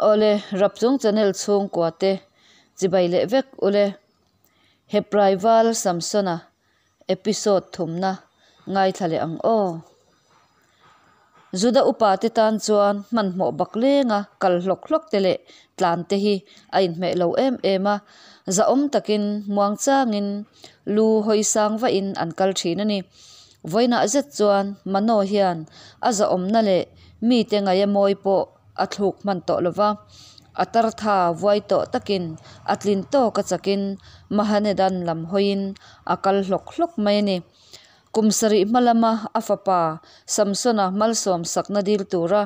Awle Rapchung channel chhungkua te chibai leh vek ule. Hebrai val Samsona episode thumna ngaithla leh ang aw. Juda upa te tan chuan hmanhmawh bak lenga kal hlawk hlawk te leh tlan te hi a inhmeh lo em em a, zahawm takin muang changin lu hawi sang vahin an kal thin a ni. Vawiinah zet chuan Mano hian a zahawmna leh mite ngaia mawi pawh a thluk hman tawh lo va, a tar tha vuai tawh takin a tlin tawk a chakin Mahanedan lam hawiin a kal hlawk hlawk mai a ni. Kum sarih hma lama a fapa Samsona malsawm sakna dil tura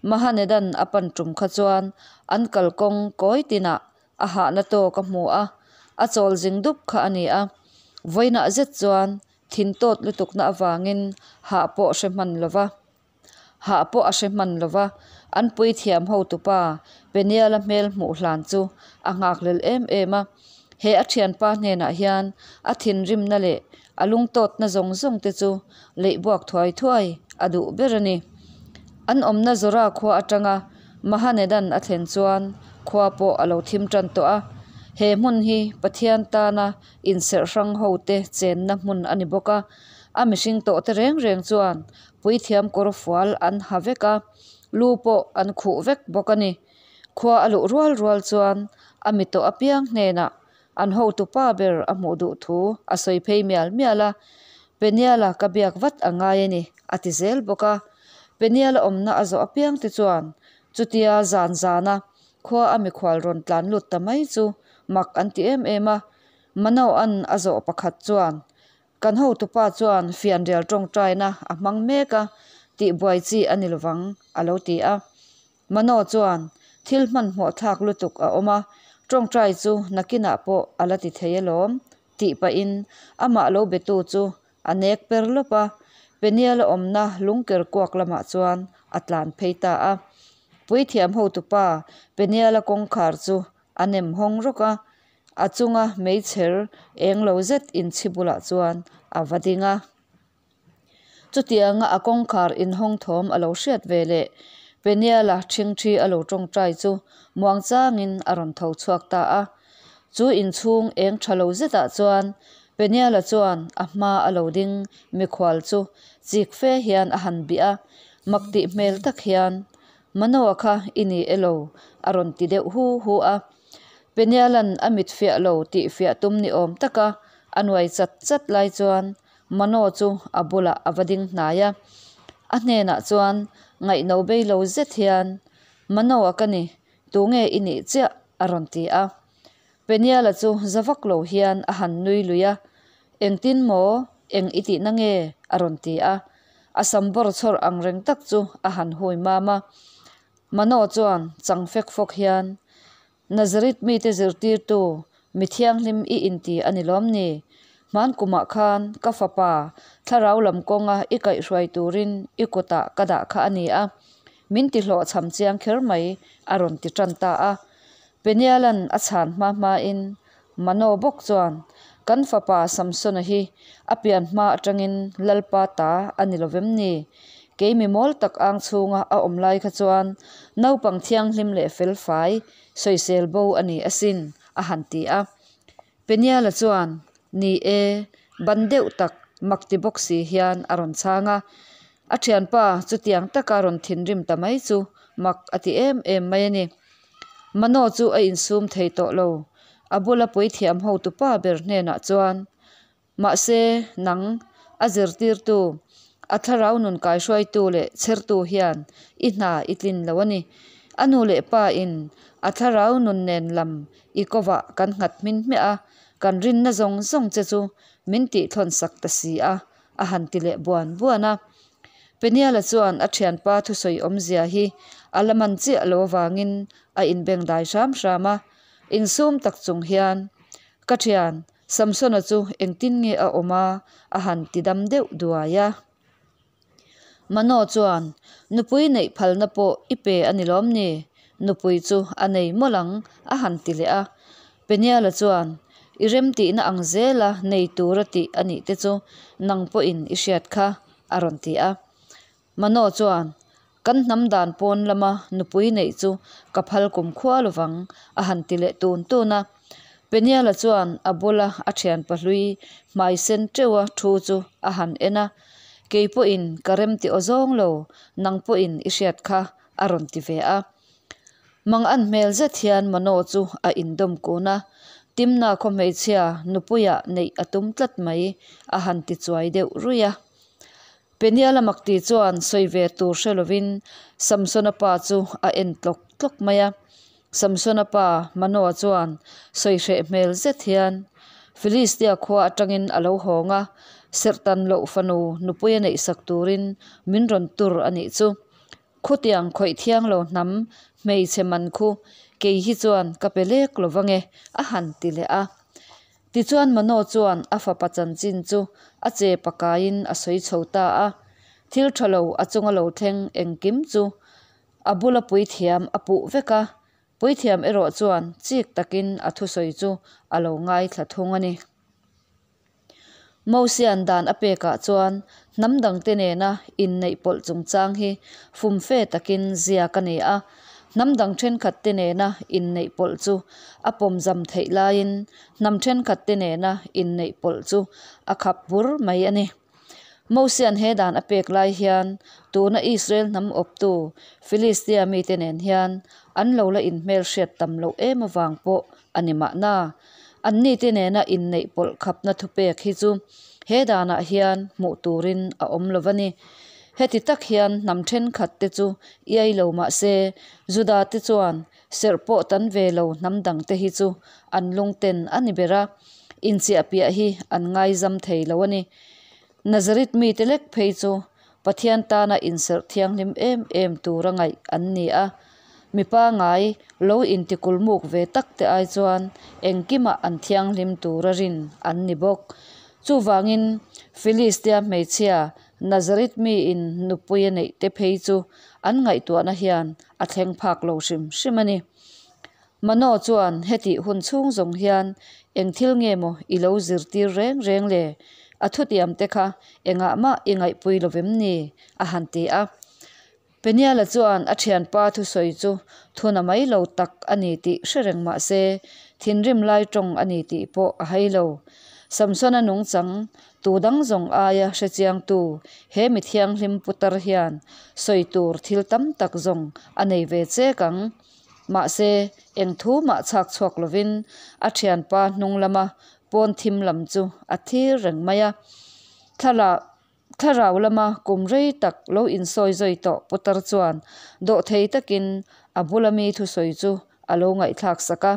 Mahanedan a pan tum kha chuan an kalkawng kawi tinah a hahna tawk a hmu a, a chawl zing dup kha a ni a. Vawiinah zet chuan thin tawt lutukna avangin hah pawh hre hman lo va. Hah pawh a hre hman lo va, an puithiam hotupa Peniela hmel hmuh hlan chu a nghakhlel em em a. He a thianpa hnenah hian a thinrimna leh a lungtawtna zawng zawng te chu leih buak thuai thuai a duh ber a ni. An awmna Zora khua atanga Mahanedan a thlen chuan khua pawh a lo thim tan tawh a. He hmun hi Pathian tana inserh hrang hote chenna hmun a ni bawk a, a mihring tawhte reng reng chuan Puithiam kawr fual an ha vek a, lu pawh an khuh vek bawk a ni. Khua a luh rual rual chuan a mi tawh apiang hnenah an hotu pa ber a hmuh duh thu a sawi phei mial mial a, Peniala ka biak vat a ngai a ni, a ti zel bawk a. Peniala awmna a zawh apiang te chuan chutia zan zana khua a mikhual rawn tlan lut ta mai chu mak an ti em em a. Manoa'n a zawh pakhat chuan Kan hotupa chuan fianrial tawngtaina a hmang mek a, tihbuai chi a ni lovang, a lo ti a. Mano chuan, Thil hmanhmawh thlak lutuk a awm a, tawngtai chu nakinah pawh a la ti thei alawm, tih pahin amah lo betu chu a nek per lawp a, Peniel a awmna lungker kuak lamah chuan a tlan phei ta a. Puithiam hotupa Peniela kawngkhar chu a nem hawng rawk a, A chunga meichher eng lo zet inchhi bulah chuan a va ding a. Chutianga a kawngkhar inhawng thawm a lo hriat ve leh Peniela ṭhingṭhi a lo ṭawngṭai chu muangchangin a rawn tho chhuak ta a. Chu inchhung eng ṭha lo zetah chuan Peniela chuan a hma a lo ding mikhual chu chik fe hian a han bih a, mak tih hmel tak hian, Manoa kha i ni elo? a rawn ti deuh hu hu a. Penialan a mit fiah lo tih fiah tum ni awm taka a nuai chat chat lai chuan Mano chu a bulah a va ding hnai a. A hnenah chuan ngaihno bei lo zet hian, Mano a ka ni, tunge i nih chiah? a rawn ti a. Peniala chu za vak lo hian a han nui lui a, Engtin maw? Eng i tihna nge? a rawn ti a. A sam bawr chhawr ang reng tak chu a han hui mam a. Mano chuan chang fek fawk hian, Nazareth mite zirtirtu, mi thianghlim i inti a ni lawm ni? Hman kumah khan ka fapa thlarau lam kawnga i kaihhruai turin i kutah ka dah kha a ni a, min ti hlawhchham chiang kher mai, a rawn ti tan ta a. Penialan a chhan hma hmain Mano bawk chuan, Kan fapa Samsona hi a pian hma atangin Lalpa ta a ni lovem ni? Kei mi mawl tak ang chhunga a awm lai kha chuan naupang thianghlim leh fel fai sawisel bo a ni asin, a han ti a. Peniala chuan, Ni e, ban deuh tak mak ti bawk si hian a rawn chhang a. A thianpa chutiang taka rawn thinrim ta mai chu mak a ti em em mai a ni. Mano chu a insum thei tawh lo. A bula puithiam hotupa ber hnenah chuan, Mahse, nang, a zirtirtu, a thlarau nun kaihruaitu leh chhertu hian i hna i tlin lo a ni. A nu leh pa in a thlarau nun nen lam i kovah kan nghat hmin hmiah a, kan rinna zawng zawng che chu min tihthlawn sak ta si a, a han ti leh buan buan a. Peniela chuan a thianpa thusawi awmzia hi a la man chiah lo avangin a inbeng dai hram hram a. Insum tak chung hian, Ka thian, Samsona chu engtin nge a awm a? a han ti dam deuh duai a. Mano chuan, Nupui neih phalna pawh i pe a ni lawm ni? Nupui chu a nei mawlh ang, a han ti leh a. Peniela chuan, I remtihna ang zela nei tura tih a nih te chu nang pawhin i hriat kha, a rawn ti a. Mano chuan, Kan hnam dan pawn lama nupui neih chu ka phal kumkhua lovang, a han ti leh tun tun a. Peniel-a chuan a bula a thianpa hlui hmai sen teuha thu chu a han en a, Kei pawhin ka rem ti aw zawng lo, nang pawhin i hriat kha, a rawn ti ve a. Mang an hmel zet hian Mano chu a indawm kun a, Timna khaw hmeichhia nupuia neih a tum tlat mai, a han ti chuai deuh ruih a. Peniel-a makti chuan sawi ve tur hre lovin Samsona pa chu a en tlawk tlawk mai a. Samsona pa Manoa chuan sawi hreh hmel zet hian, Filistia khua atangin a lo hawng a, serhtan loh fanu nupui a neihsak turin min rawn tur a nih chu. Khutiang khawih thiang lo hnam hmeichhe man khu kei hi chuan ka pe lek lo vange, a han ti leh a. Tichuan Mano chuan a fapa chanchin chu a che pakaiin a sawi chho ta a. Thil tha lo a chunga lo thleng engkim chu a bula puithiam a puh vek a, puithiam erawh chuan chik takin a thusawi chu a lo ngaithla thung a ni. Mosian dan a pekah chuan hnam dangte nena inneih pawlh chungchang hi fumfe takin ziak a ni a. Hnam dang thenkhatte nena inneih pawlh chu a pawmzam theih laiin hnam thenkhatte nena inneih pawlh chu a khap bur mai a ni. Mosian he dan a pek lai hian tuna Israel hnam awptu Filistia mite nen hian an lo la inhmelhriat tam loh em avang pawh a ni mahna. Anni te nena inneih pawlh khapna thupek hi chu he danah hian hmuh turin a awm lo va ni. Heti tak hian hnam thenkhat te chu iai lo mah se, Juda te chuan serh pawh tan ve lo hnam dang te hi chu an lungten a ni ber a, inchiahpiah hi an ngaizam thei lo a ni. Nazareth mite lek phei chu Pathian tana inserh thianghlim em em tura ngaih an ni a, mi pangai lo intikulmuk ve tak te ai chuan engkimah an thianghlim tura rin an ni bawk. Chuvangin Filistia hmeichhia Nazareth miin nupui a neih te phei chu an ngaihtuahna hian a thleng phak lo hrim hrim a ni. Mano chuan hetih hun chhung zawng hian eng thil nge maw i lo zirtir reng reng le? A thutiam te kha engah mah i ngaihpui lo vem ni? a han ti a. Peniel-a chuan a thianpa thusawi chu thuna mai lo tak a ni tih hre reng mah se, thinrim lai tawng a ni tih pawh a hai lo. Samsona nungchang tu dang zawng aia hrechiangtu he mi thianghlim putar hian sawi tur thil tam tak zawng a nei ve chek ang. Mahse, eng thu mah chhak chhuak lovin a thianpa hnung lama pawn thim lam chu a thir reng mai a. Thla thlarau lama kum rei tak lo insawi zawi tawh putar chuan dawhthei takin a bula mi thusawi chu a lo ngaihthlak sak a.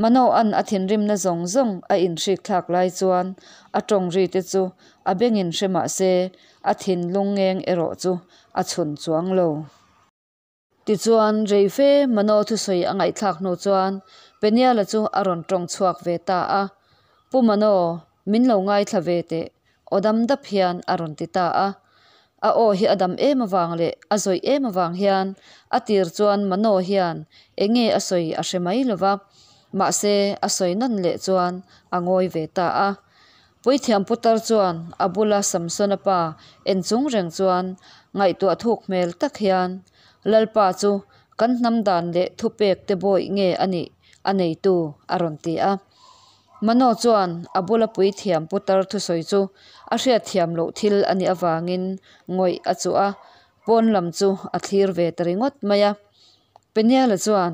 Manoa'n a thinrimna zawng zawng a inhrik thlak lai chuan a tawng ri te chu a bengin hre mah se a thinlung ngeng erawh chu a chhun chuang lo. Tichuan, Reife Mano thusawi a ngaihthlak hnu chuan Peniel-a chu a rawn tawng chhuak ve ta a, Pu Mano, min lo ngaithla ve teh, aw dam dap hian a rawn ti ta a. A aw hi a dam em avang leh a zawih em avang hian a tir chuan Mano hian enge a sawi a hre mai lo va, mahse a sawi nawn leh chuan a ngawi ve ta a. Puithiam putar chuan a bula Samsona pa en chung reng chuan ngaihtuah thuk hmel tak hian, Lalpa chu kan hnam dan leh thupek te bawih nge a nih a neitu? a rawn ti a. Mano chuan a bula puithiam putar thusawi chu a hriatthiam loh thil a nih avangin ngawih a chuh a, pawn lam chu a thlir ve ta ringawt mai a. Peniel-a chuan,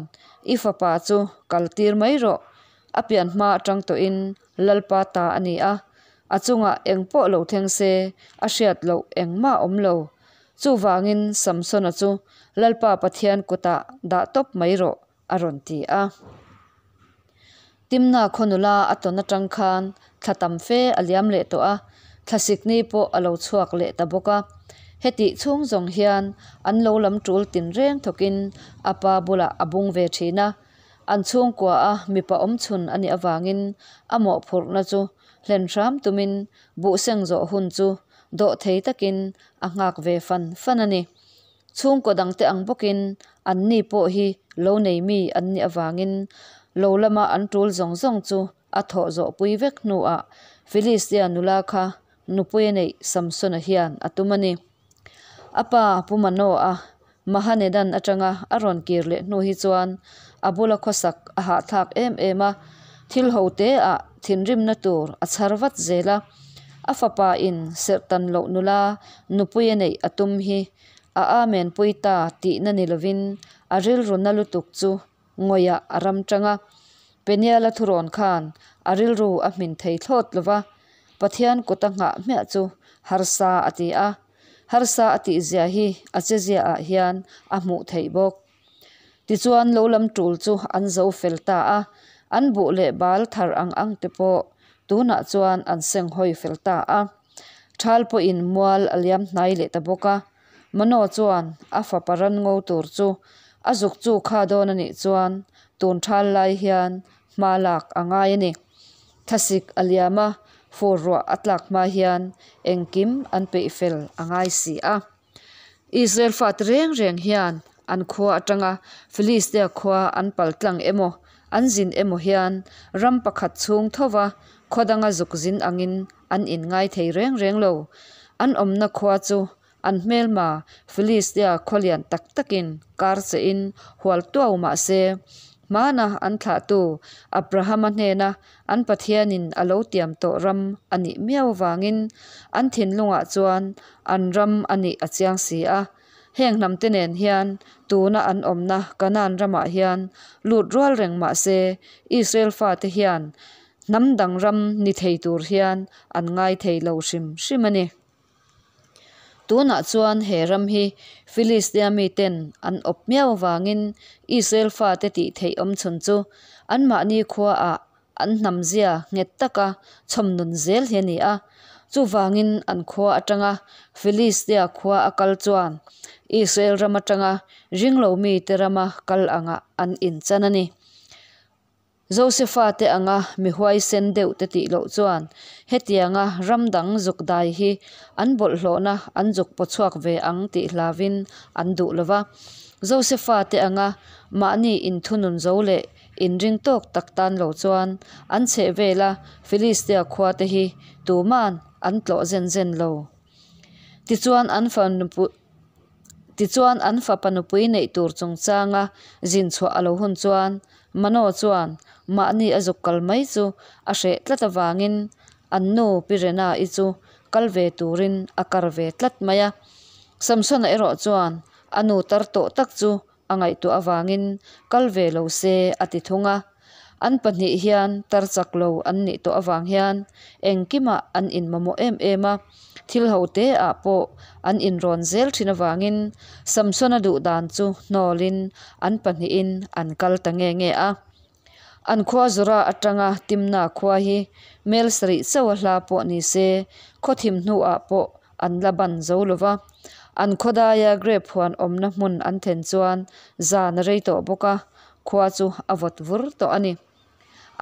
I fapa chu kal tir mai rawh, a pian hma atang tawhin Lalpa ta a ni a, a chungah eng pawh lo thleng se a hriat loh engmah a awm lo. Chuvangin Samsona chu Lalpa Pathian kutah dah tawp mai rawh, a rawn ti a. Timna khaw nula a tawn atang khan thla tam fe a liam leh tawh a, thlasik ni pawh a lo chhuak leh ta bawk a. Hetih chhung zawng hian an lo lam tul tinreng thawkin a pa bulah a bung ve thin a. An chhungkua a mipa awmchhun a nih avangin a mawhphurhna chu hlen hram tumin buhseng zawh hun chu dawhthei takin a nghak ve fan fan a ni. Chhungkaw dangte ang bawkin anni pawh hi lo nei mi an nih avangin lo lama an tul zawng zawng chu a thawh zawhpui vek hnuah Filistia nula kha nupui a neih Samsona hian a tum a ni. A pa Pu Manoa Mahanedan atanga a rawn kir leh hnu hi chuan a bula khawsak a hahthlak em em a, thil ho te ah thinrimna tur a chhar vat zel a. A fapa in serhtan loh nula nupui a neih a tum hi a amen pui ta tihna ni lovin a rilru na lutuk chu ngawihah a ram tang a. Peniel-a thurawn khan a rilru a hmin thei thlawt lova, Pathian kuta nghah hmiah chu harsa a ti a. Harsa a tihzia hi a chezia ah hian a hmuh theih bawk. Tichuan lo lam tul chu an zo fel ta a, an buh leh bal thar ang ang te pawh tunah chuan an seng hawi fel ta a. Thal pawhin mual a liam hnai leh ta bawk a, Mano chuan a fapa ran ngo tur chu a zuk chu kha dawn a nih chuan tun thal lai hian hma lak a ngai a ni. Thlasik a liam a, fur ruah a tlak hma hian engkim an peih fel a ngai si a. Israel fate reng reng hian an khua atanga Philistia khua an pal tlang emaw, an zin emaw hian ram pakhat chhung thova khaw danga zuk zin angin an inngai thei reng reng lo. An awmna khua chu an hmelma Philistia khaw lian tak takin kar chein hual tuau mah se, hmana an thlahtu Abrahama hnena an Pathianin a lo tiam tawh ram a nih miau avangin an thinlungah chuan an ram a nih a chiang si a. Heng hnamte nen hian tuna an awmna Kanaan ramah hian lut rual reng mah se, Israel fate hian hnam dang ram ni thei tur hian an ngai thei lo hrim hrim a ni. Tunah chuan he ram hi Philistia miten an awp miau avangin Israel fate tih theih awm chhun chu anmahni khuaah an hnamzia nghet taka chhawm nun zel hi a ni a. Chuvangin an khua atanga Philistia khua a kal chuan Israel ram atanga ringlo mite rama kal angah an inchan a ni. Josefa te anga mi huaisen deuh te tih loh chuan hetianga ram dang zuk dai hi an bawlhhlawhna an zuk paw chhuak ve ang tih hlauvin an duh lo va. Josefa te anga mahni inthunun zo leh inring tawk tak tan lo chuan an chhehvela Philistia khua te hi tuman an tlawh zen zen lo. Tichuan an Tichuan an fapa nupui neih tur chungchanga zin chhuah a lo hun chuan Mano chuan mahni a zuk kal mai chu a hreh tlat avangin an nu Pi Rena-i chu kal ve turin a kar ve tlat mai a. Samsona erawh chuan a nu tar tawh tak chu a ngaihtuah avangin kal ve lo se a ti thung a. An pahnih hian tar chak lo an nih tawh avang hian engkimah an inmamawh em em a, thil ho te ah pawh an inrawn zel thin avangin Samsona duh dan chu hnawlin an pahnihin an kal ta nge nge a. An khua Zora atanga Timna khua hi mel sarih chauh a hla pawh ni se khawthim hnuah pawh an la ban zo lo va. An khawdaia grape huan awmna hmun an then chuan zan a rei tawh bawk a, khua chu a vawt vur tawh a ni.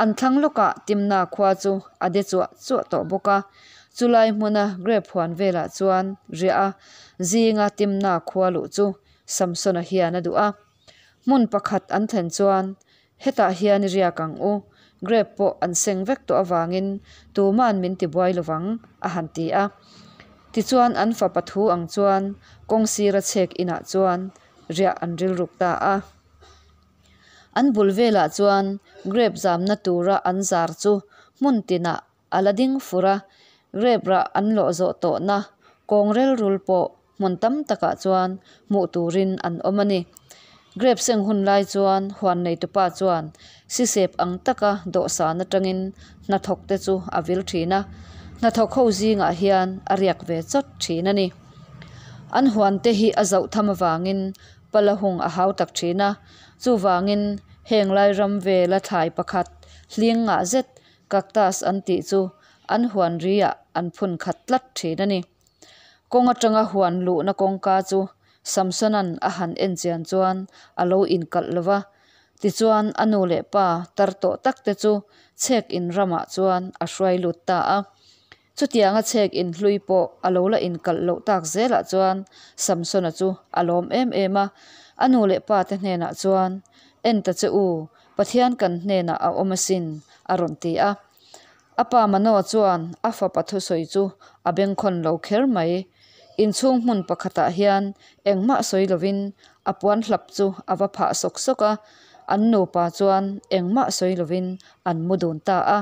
An thlang lawkah Timna khua chu a de chuah chuah tawh bawk a, chulai hmuna grape huan velah chuan riah a, zinga Timna khua luh chu Samsona hian a duh a. Hmun pakhat an thlen chuan, Hetah hian i riak ang u, grape pawh an seng vek tawh avangin tuma'n min ti buai lovang, a han ti a. Tichuan an fapa thu ang chuan kawng sira chhek inah chuan riah an rilruk ta a. An bul velah chuan grape zamna tura an zar chu hmun tinah a la ding fur a, grape rah an lawh zawh tawhna kawng rel rul pawh hmun tam takah chuan hmuh turin an awm a ni. Grape seng hun lai chuan huan neitupa chuan sisep ang taka dawhsan atangin hnathawk te chu a vil thin a, hnathawk ho zingah hian a riak ve chawt thin a ni. An huan te hi a zauh tham avangin pala hung a hau tak thin a, chuvangin heng lai ram vela thlai pakhat hling ngah zet cactus an tih chu an huan riah an phun khat tlat thin a ni. Kawng atanga huan luhna kawngka chu Samsona'n a han en chian chuan a lo inkalh lo va, tichuan a nu leh pa tar tawh tak te chu chhek in ramah chuan a hruai lut ta a. Chutianga chhek in hlui pawh a lo la inkalh loh tak zelah chuan Samsona chu a lawm em em a, a nu leh pa te hnenah chuan, En ta che u, Pathian kan hnenah a awm asin, a rawn ti a. A pa Manoa chuan a fapa thusawi chu a bengkhawn lo kher mai. Inchhung hmun pakhatah hian engmah sawi lovin a puan hlap chu a va phah sawk sawk a, an nupa chuan engmah sawi lovin an mu dun ta a.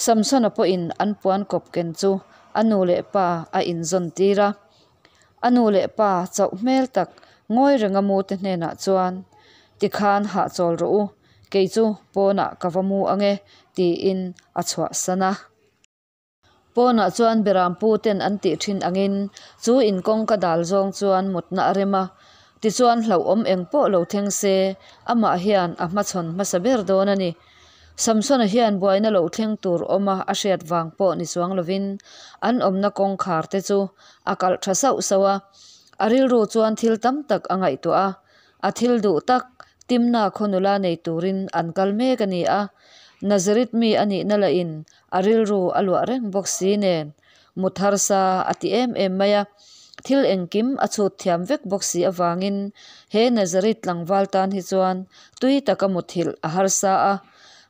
Samsona pawhin an puan kawp ken chu a nu leh pa a inzawn tir a. A nu leh pa chauh hmel tak ngawi renga mu te hnenah chuan, Tikhan hahchawl rawh u, kei chu pawnah ka va mu ange, tiin a chhuahsan a. Pawnah chuan Berampu ten an tih thin angin chu in kawngka dal zawng chuan mutna a rem a, tichuan hlauhawm eng pawh lo thleng se amah hian a hmachhawn hmasa ber dawn a ni. Samsona hian buaina lo thleng tur awma a hriat vang pawh ni chuang lovin an awmna kawngkhar te chu a kalh tha sauh sauh a, a rilru chuan thil tam tak a ngaihtuah a, A thil duh tak, Timna khaw nula nei turin an kal mek a ni a, Nazareth mi a nihna lahin a rilru a luah reng bawk si nen, mut harsa a ti em em mai a. Thil engkim a chhut thiam vek bawk si avangin he Nazareth tlangval tan hi chuan tui taka muthilh a harsa a,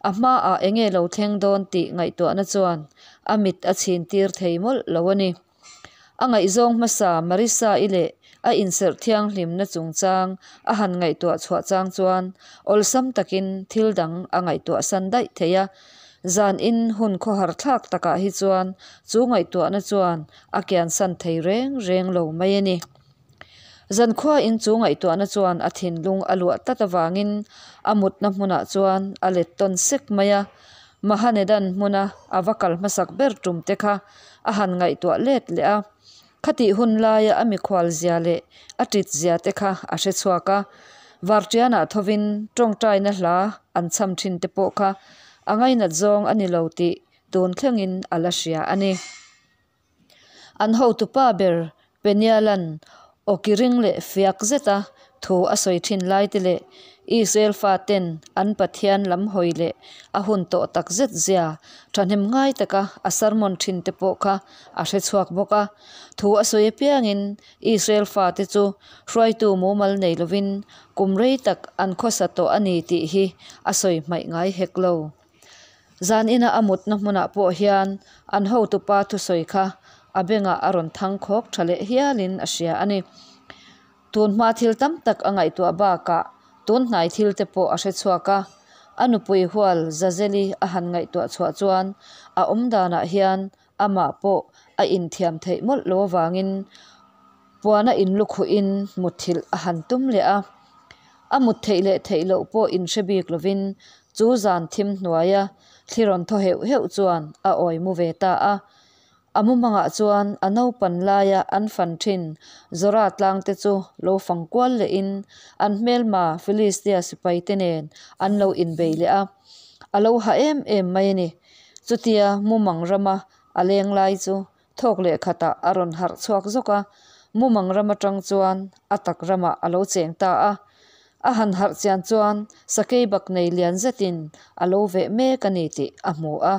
a hmaah enge lo thleng dawn tih ngaihtuahna chuan a mit a chhin tir thei mawlh lo a ni. A ngaihzawng hmasa Marissa-i leh a inserh thianghlimna chungchang a han ngaihtuah chhuah chang chuan awlsam takin thil dang a ngaihtuah san daih thei a. Zan in hun khawhar thlak takah hi chuan chu ngaihtuahna chuan a kiansan thei reng reng lo mai a ni. Zankhua in chu ngaihtuahna chuan a thinlung a luah tlat avangin a mutna hmunah chuan a let tawn sek mai a. Mahanedan hmuna a va kal hmasak ber tum te kha a han ngaihtuah let leh a. Khatih hun laia a mikhual zia leh a tit zia te kha a hre chhuak a. Vartianah thovin tawngtaina hla an chham thin te pawh kha a ngainat zawng a ni lo tih tun thlengin a la hria a ni. An hotupa ber Peniel-a'n awki ring leh fiak zeta thu a sawi thin lai te leh Israel faten an Pathian lam hawi leh a hun tawh tak zet zia thahnem ngai taka a sermon thin te pawh kha a hre chhuak bawk a. Thu a sawi apiangin Israel fate chu hruaitu mumal nei lovin kum rei tak an khawsa tawh a ni tih hi a sawi hmaih ngai hek lo. Zan ina a mutna hmunah pawh hian an hotupa thusawi kha a bengah a rawn thang khawk tha leh hialin a hria a ni. Tun hma thil tam tak a ngaihtuah bakah tun hnai thil te pawh a hre chhuak a, a nupui hual Zazeli a han ngaihtuah chhuah chuan a awm danah hian amah pawh a inthiam theih mawlh lo avangin puana inlukhuhin mutthilh a han tum leh a. A mut theih leh theih loh pawh inhre bik lovin chu zan thim hnuaia thli rawn thaw heuh heuh chuan a awi mu ve ta a. A mumangah chuan a naupan laia an fan thin Zora tlangte chu lo fang kual lehin an hmelma Philistia sipaite nen an lo inbei leh a. A lo ha em em mai a ni. Chutia mumang rama a leng lai chu Thawk leh khatah a rawn harh chhuak zawk a, mumang ram atang chuan a tak ramah a lo cheng ta a. A han harh chian chuan sakei bak nei lian zetin a lo veh mek a ni tih a hmu a.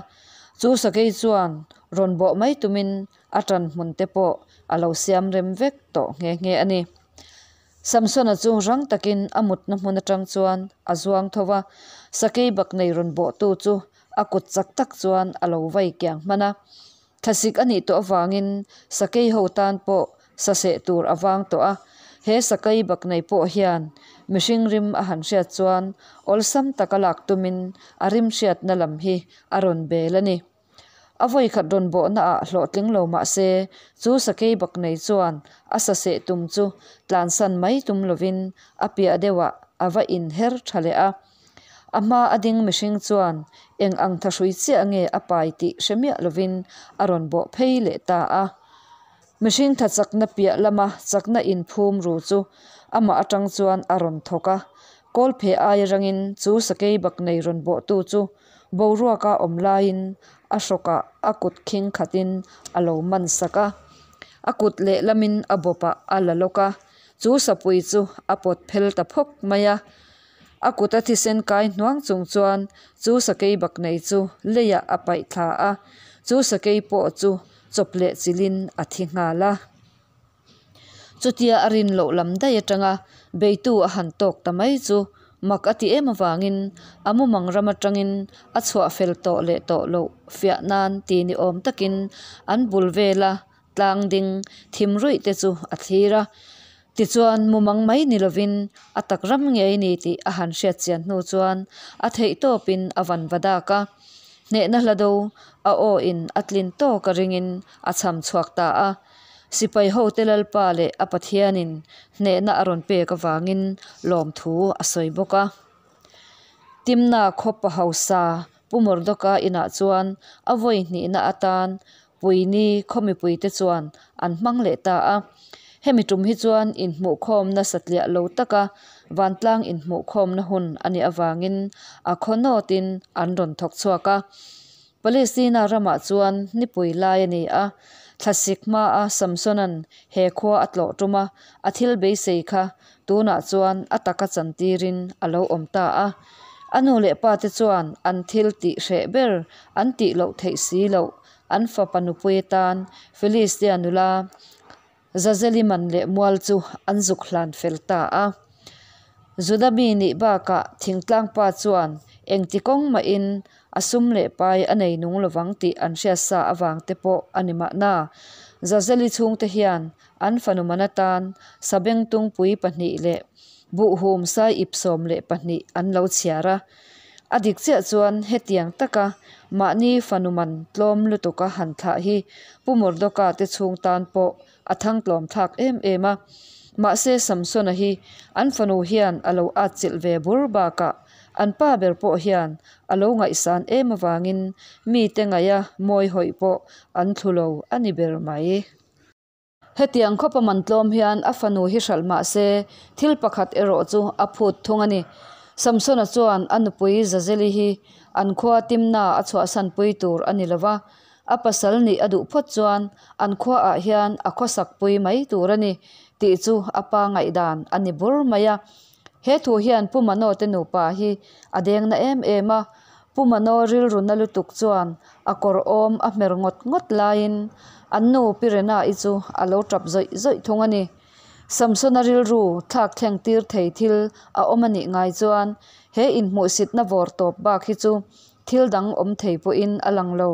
Chu sakei chuan rawn bawh mai tumin a tan hmun te pawh a lo siam rem vek tawh nghe nghe a ni. Samsona chu rang takin a mutna hmun atang chuan a zuang tho va, sakei bak nei rawn bawhtu chu a kut chak tak chuan a lo vai kiang hman a. Thlasik a nih tawh avangin sakei ho tan pawh sa seh tur a vang tawh a, he sakei bak nei pawh hian mihring rim a han hriat chuan awlsam taka lak tumin a rim hriatna lam hi a rawn bel a ni. A vawikhat rawn bawhna ah hlawhtling lo mah se chu sakei bak nei chuan a sa seh tum chu tlansan mai tum lovin a piah deuhah a va inher tha leh a. A hma a ding mihring chuan eng ang thahrui chiah nge a pai tih hre miah lovin a rawn bawh phei leh ta a. Mihring tha chakna piah lama chakna inphum ru chu amah atang chuan a rawn thawk a. Kawlphe aia rangin chu sakei bak nei rawn bawhtu chu boruaka awm laiin a hrawkah a kut khing khatin a lo man sak a. A kut lehlamin a bawpah a la lawk a, chu sapui chu a pawt phel ta phawk mai a. A kuta thisen kai hnuang chung chuan chu sakei bak nei chu leiah a paih thla a, chu sakei pawh chu chawp leh chilhin a thi nghal a. Chutia a rin loh lam daih atanga beitu a han tawk ta mai chu mak a ti em avangin a mumang ram atangin a chhuah fel tawh leh tawh loh fiah nan ti ni awm takin an bul vela tlang ding thim ruih te chu a thlir a. Tichuan, mumang mai ni lovin a tak ram ngei ni tih a han hriat chian hnu chuan a theih tawpin a van va dak a. Hnehna hla do a aw in a tlin tawk a ringin a chham chhuak ta a. Sipai hote Lalpa leh a Pathianin hnehna a rawn pek avangin lawmthu a sawi bawk a. Timna khaw pa hausa Pu Mordoka inah chuan a vawi hnihna atan Puini khaw mipuite chuan an hmang leh ta a. Hemi tum hi chuan inhmuhkhawmna satliah lo taka vantlang inhmuhkhawmna hun a nih avangin a khaw nawtin an rawn thawk chhuak a. Palestina ramah chuan nipui lai a ni a, thlasik hmaa Samsona'n he khua a tlawh tuma a thil beisei kha tunah chuan a taka chantirin a lo awm ta a. A nu leh pate chuan an thil tih hreh ber an tih loh theih si loh an fapa nupui atan Philistia nula Zazeli man leh mual chu an zuk hlan fel ta a. Juda mi nih bakah thingtlang pa chuan engti kawng mahin a sum leh pai a nei nung lovang tih an hriat sa avang te pawh a ni mahna. Zazeli chhungte hian an fanu man atan sabengtungpui pahnih leh buhhum sai ip 12 an lo chhiar a. A dik chiah chuan hetiang taka mahni fanu man tlawm lutuka han thlah hi Pu Mordoka te chhung tan pawh a thang tlawm thlak em em a. Mahse Samsona hi an fanu hian a lo atchilh ve bur bakah an pa ber pawh hian a lo ngaihsan em avangin mite ngaiha mawi hawih pawh an thlu lo a ni ber mai. Hetiang khawpa man tlawm hian a fanu hi hralh mah se, thil pakhat erawh chu a phut thung a ni. Samsona chuan a nupui Zazeli hi an khua Timna a chhuahsanpui tur a ni lo va, a pasal nih a duh phawt chuan an khuaah hian a khawsakpui mai tur a ni tih chu a pa ngaihdan a ni bur mai a. He thu hian Pu Mano te nupa hi a deng na em em a, Pu Mano rilru na lutuk chuan a kawr awm a hmer ngawt ngawt laiin an nu Pi Rena-i chu a lo tap zawih zawih thung a ni. Samsona rilru thlak thleng tir thei thil a awm a nih ngai chuan he inhmuhsitna vawr tawp bak hi chu thil dang awm thei pawhin a lang lo.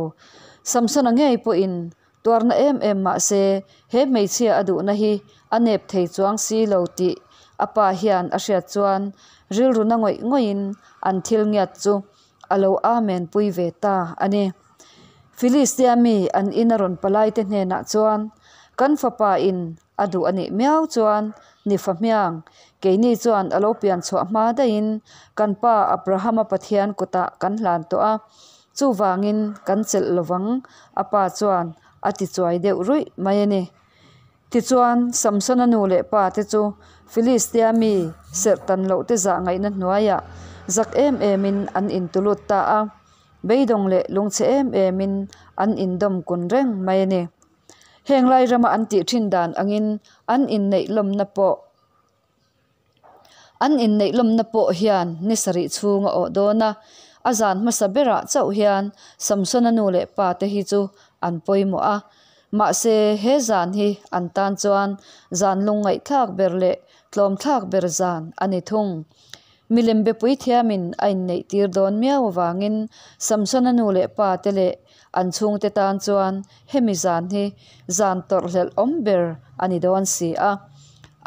Samsona ngei pawhin Tuarna em em mah se, he hmeichhia a duhna hi a nep thei chuang si lo tih a pa hian a hriat chuan rilru na ngawih ngawihin an thil ngiat chu a lo amen pui ve ta a ni. Filistia mi an ina rawn palaite hnenah chuan, Kan fapa in a duh a nih miau chuan ni fa hmiang, keini chuan a lo pian chhuah hma daihin kan pa Abrahama Pathian kutah kan hlan tawh a, Chuvangin kan chelh lovang, a pa chuan a ti chuai deuh ruih mai a ni. Tichuan, Samsona nu leh pa te chu Filistia mi serh tan loh te zah ngaihna hnuaiah zak em emin an intulut ta a, beidawng leh lungchhe em emin an indawm kun reng mai a ni. Heng lai rama an tih thin dan angin an inneih lawmna pawh An inneih lawmna pawh hian ni sarih chhung a awh dawn a, a zan hmasa berah chauh hian Samsona nu leh pa te hi chu an pawimawh a. Mahse, he zan hi an tan chuan zan lungngaihthlak ber leh tlawmthlak ber zan a ni thung. Milem bepui thiamin a inneih tir dawn miau avangin Samsona nu leh pa te leh an chhungte tan chuan hemi zan hi zan tawrhhlelh awm ber a ni dawn si a.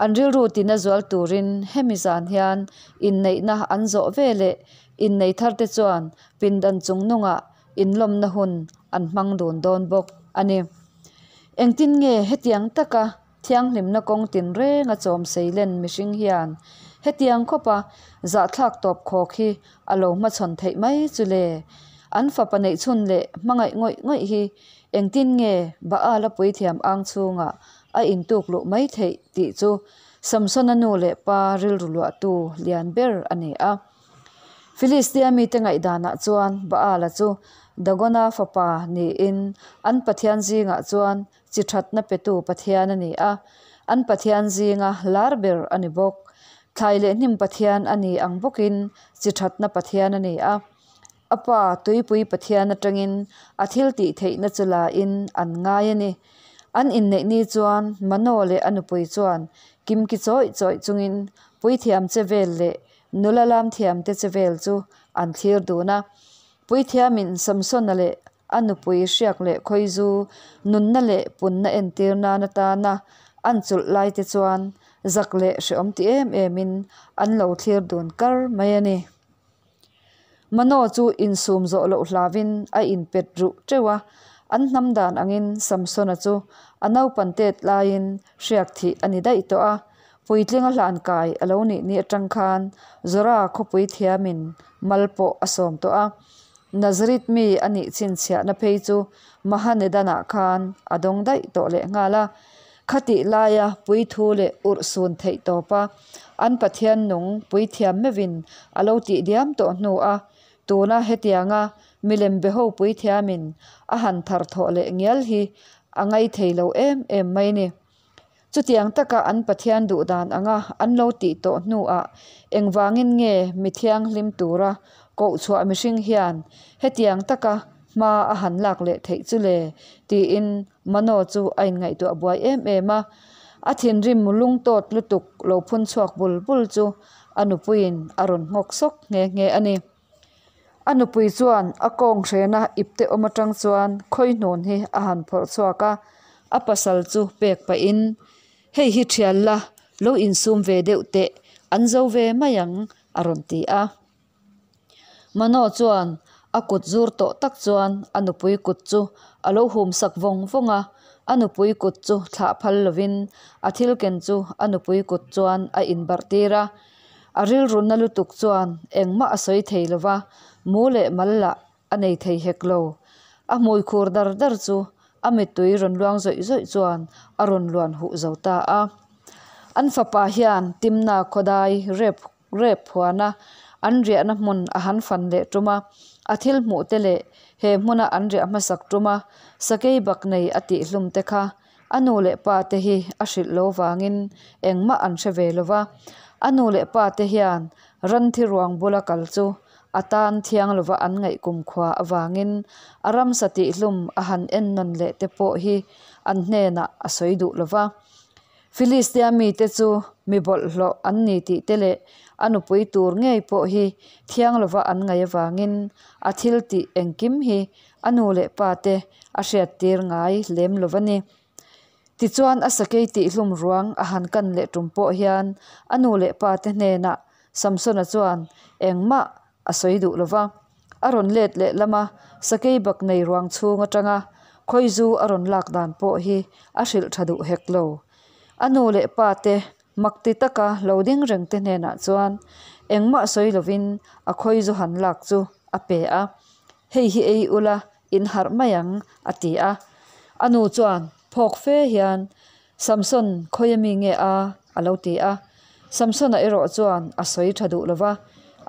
An rilru tina zual turin hemi zan hian inneihna an zawh ve leh innei tharte chuan pindan chungnungah inlawmna hun an hmang dun dawn bawk a ni. Engtin nge hetiang taka Thianghlimna kawng tinreng a chawm seilen mihring hian hetiang khawpa zahthlak tawp khawk hi a lo hmachhawn theih mai chu le. An fapa neihchhun leh hmangaih ngawih ngawih hi engtin nge Baal a puithiam ang chhungah a intuk luh mai theih tih chu Samsona nu leh pa rilru luahtu lian ber a ni a. Filistia mite ngaihdanah chuan Baala chu Dagona fapa niin an pathian zingah chuan Chi thatna petu Pathian a ni a, an Pathian zinga lar ber a ni bawk. Thlai leh hnim Pathian a ni ang bawkin chi thatna Pathian a ni a. A pa Tuipui Pathian atangin a thil tih theihna chu la in an ngai a ni. An inneih ni chuan Mano leh a nupui chuan kimki chawih chawih chungin puithiam che vel leh nula lamthiamte che vel chu an thlir dun a. Puithiamin Samsona leh A nupui hriak leh khawizu, nunna leh punna entir nan atana an chulh lai te chuan zak leh hreawm ti em emin an lo thlir dun kar mai a ni. Mano chu insum zawh loh hlauin a inpet ruh teuh a, an hnam dan angin Samsona chu a naupan tet laiin hriak thih a ni daih tawh a, puitlinga hlan kai a lo nih ni atang khan Zora khawpui thiamin mal pawh a sawm tawh a. Nazareth mi a nih chhinchhiahna phei chu Mahanedanah khan a dawng daih tawh lehnghal a. Khatih laia puithu leh urhsun theih tawpa an Pathian nung puithiam meuhin a lo tih diam tawh hnu a, tuna hetianga milem beho puithiamin a han thar thawh leh ngial hi a ngaithei lo em em mai ni. Chutiang taka an Pathian duh dan anga an lo tih tawh hnuah engvangin nge mi thianghlim tura kohchhuah mihring hian hetiang taka hma a han lak leh theih chu le? tiin Mano chu a inngaihtuah buai em em a. A thinrim lungtawt lutuk lo phun chhuak bul bul chu a nupuiin a rawn nghawk sawk nghe nghe a ni. A nupui chuan a kawng hrena ipte awm atang chuan khawihnun hi a han phawrh chhuak a, a pasal chu pek pahin, Hei hi thial la, lo insum ve deuh teh, an zo ve mai ang, a rawn ti a. Mano chuan a kut zur tawh tak chuan a nupui kut chu a lo hum sak vawng vawng a, a nupui kut chu thlah phal lovin a thil ken chu a nupui kut chuan a inbarh tir a. A rilru na lutuk chuan engmah a sawi thei lo va, mu leh mal lah a nei thei hek lo. A hmui khur dar dar chu a mittui rawn luang zawih zawih chuan a rawn luan huh zo ta a. An fapa hian Timna khawdai rep rep huana an riahna hmun a han fan leh tum a, a thil hmuh te leh he hmuna an riah hmasak tuma sakei bak nei a tihhlum te kha A nu leh pa te hi a hrilh lo vangin engmah an hre ve lo va, a nu leh pa te hian ranthi ruang bula kal chu a tan thiang lova an ngaih kumkhua avangin a ramsa tihhlum a han en nawn leh te pawh hi an hnenah a sawi duh lo va. Filistia mite chu mi bawlhhlawh an ni tih te leh a nupui tur ngei pawh hi thiang lova an ngaih avangin a thil tih engkim hi a nu leh pa te a hriattir ngai lem lo va ni. Tichuan a sakei tihhlum ruang a han kan leh tum pawh hian a nu leh pa te hnenah Samsona chuan engmah a sawi duh lo va. A rawn let leh lama sakei bak nei ruang chhung atanga khawizu a rawn lak dan pawh hi a hrilh tha duh hek lo. A nu leh pa te Makti taka lo ding reng te hnenah chuan engmah sawi lovin a khawizu han lak chu a pe a, Hei hi ei ula in harh mai ang, a ti a. A nu chuan phawk fe hian, Samson, khawi ami nge a? a lo ti a. Samsona erawh chuan a sawi tha duh lova,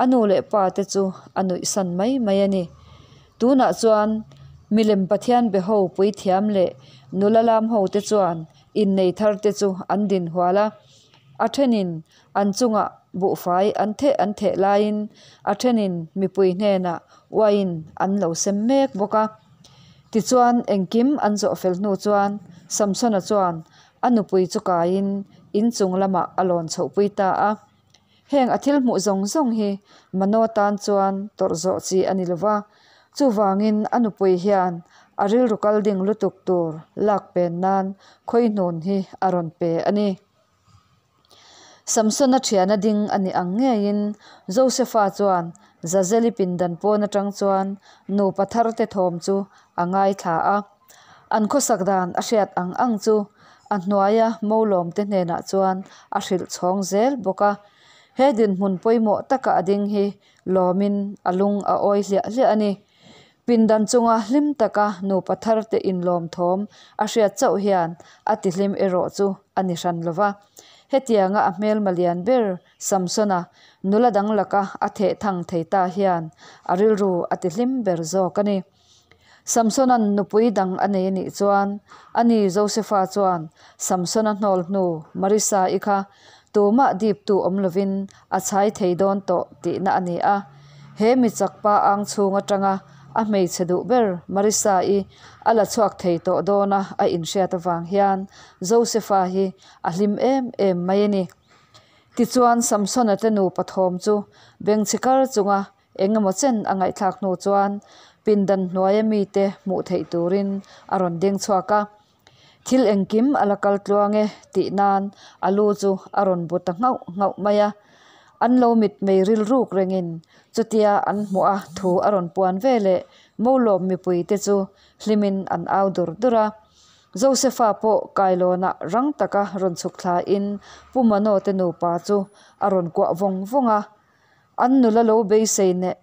a nu leh pa te chu a nuihsan mai mai a ni. Tunah chuan milem Pathian be ho puithiam leh nula lam ho te chuan Innei thar te chu an din hual a, a thenin an chungah buhfai an theh an theh laiin a thenin mipui hnenah uaiin an lo sem mek bawk a. Tichuan engkim an zawh fel hnu chuan Samsona chuan a nupui chu kaiin inchung lamah a lawn chhohpui ta a. Heng a thil hmuh zawng zawng hi Mano tan chuan tawrh zawh chi a ni lo va, chuvangin a nupui hian a rilru kal ding lutuk tur lak pen nan khawihnun hi a rawn pe a ni. Samsona thiana ding a nih ang ngeiin Josefa chuan Zazeli pindan pawn atang chuan nupa tharte thawm chu a ngaithla a. An khawsak dan a hriat ang ang chu a hnuaia Molawmte hnenah chuan a hrilh chhawng zel bawk a. He dinhmun pawimawh taka a ding hi lawmin a lung a awi hliah hliah a ni. Pindan chunga hlim taka nupa tharte inlawm thawm a hriat chauh hian a tihlim erawh chu a ni hran lo va. Hetianga a hmelma lian ber Samsona nula dang laka a theh thang thei ta hian a rilru a tihlim ber zawk a ni. Samsona'n nupui dang a nei a nih chuan, ani Josefa chuan Samsona hnawl hnu Marisa-i kha tumah diptu awm lovin a chhai thei dawn tawh tihna a ni a. He mi chakpa ang chhung atanga a hmeichhe duh ber Marisa-i a la chhuak thei tawh dawna a inhriat avang hian Josefa hi a hlim em em mai a ni. Tichuan Samsona te nupa thawm chu bengchhi kar chunga Engemaw chen a ngaihthlak hnu chuan pindan hnuaia mite hmuh theih turin a rawn ding chhuak a. Thil engkim a la kal tluang e tih nan a lu chu a rawn bu ta nghauh nghauh mai a. An lo mitmei rilruk rengin chutia an hmuh a thu a rawn puan ve leh Molawm mipuite chu hlimin an au dur dur a. Josepha pawh kailawnah rang taka rawn chhuk thlain Pu Mano te nupa chu a rawn kuah vawng vawng a. An nula lo beisei neh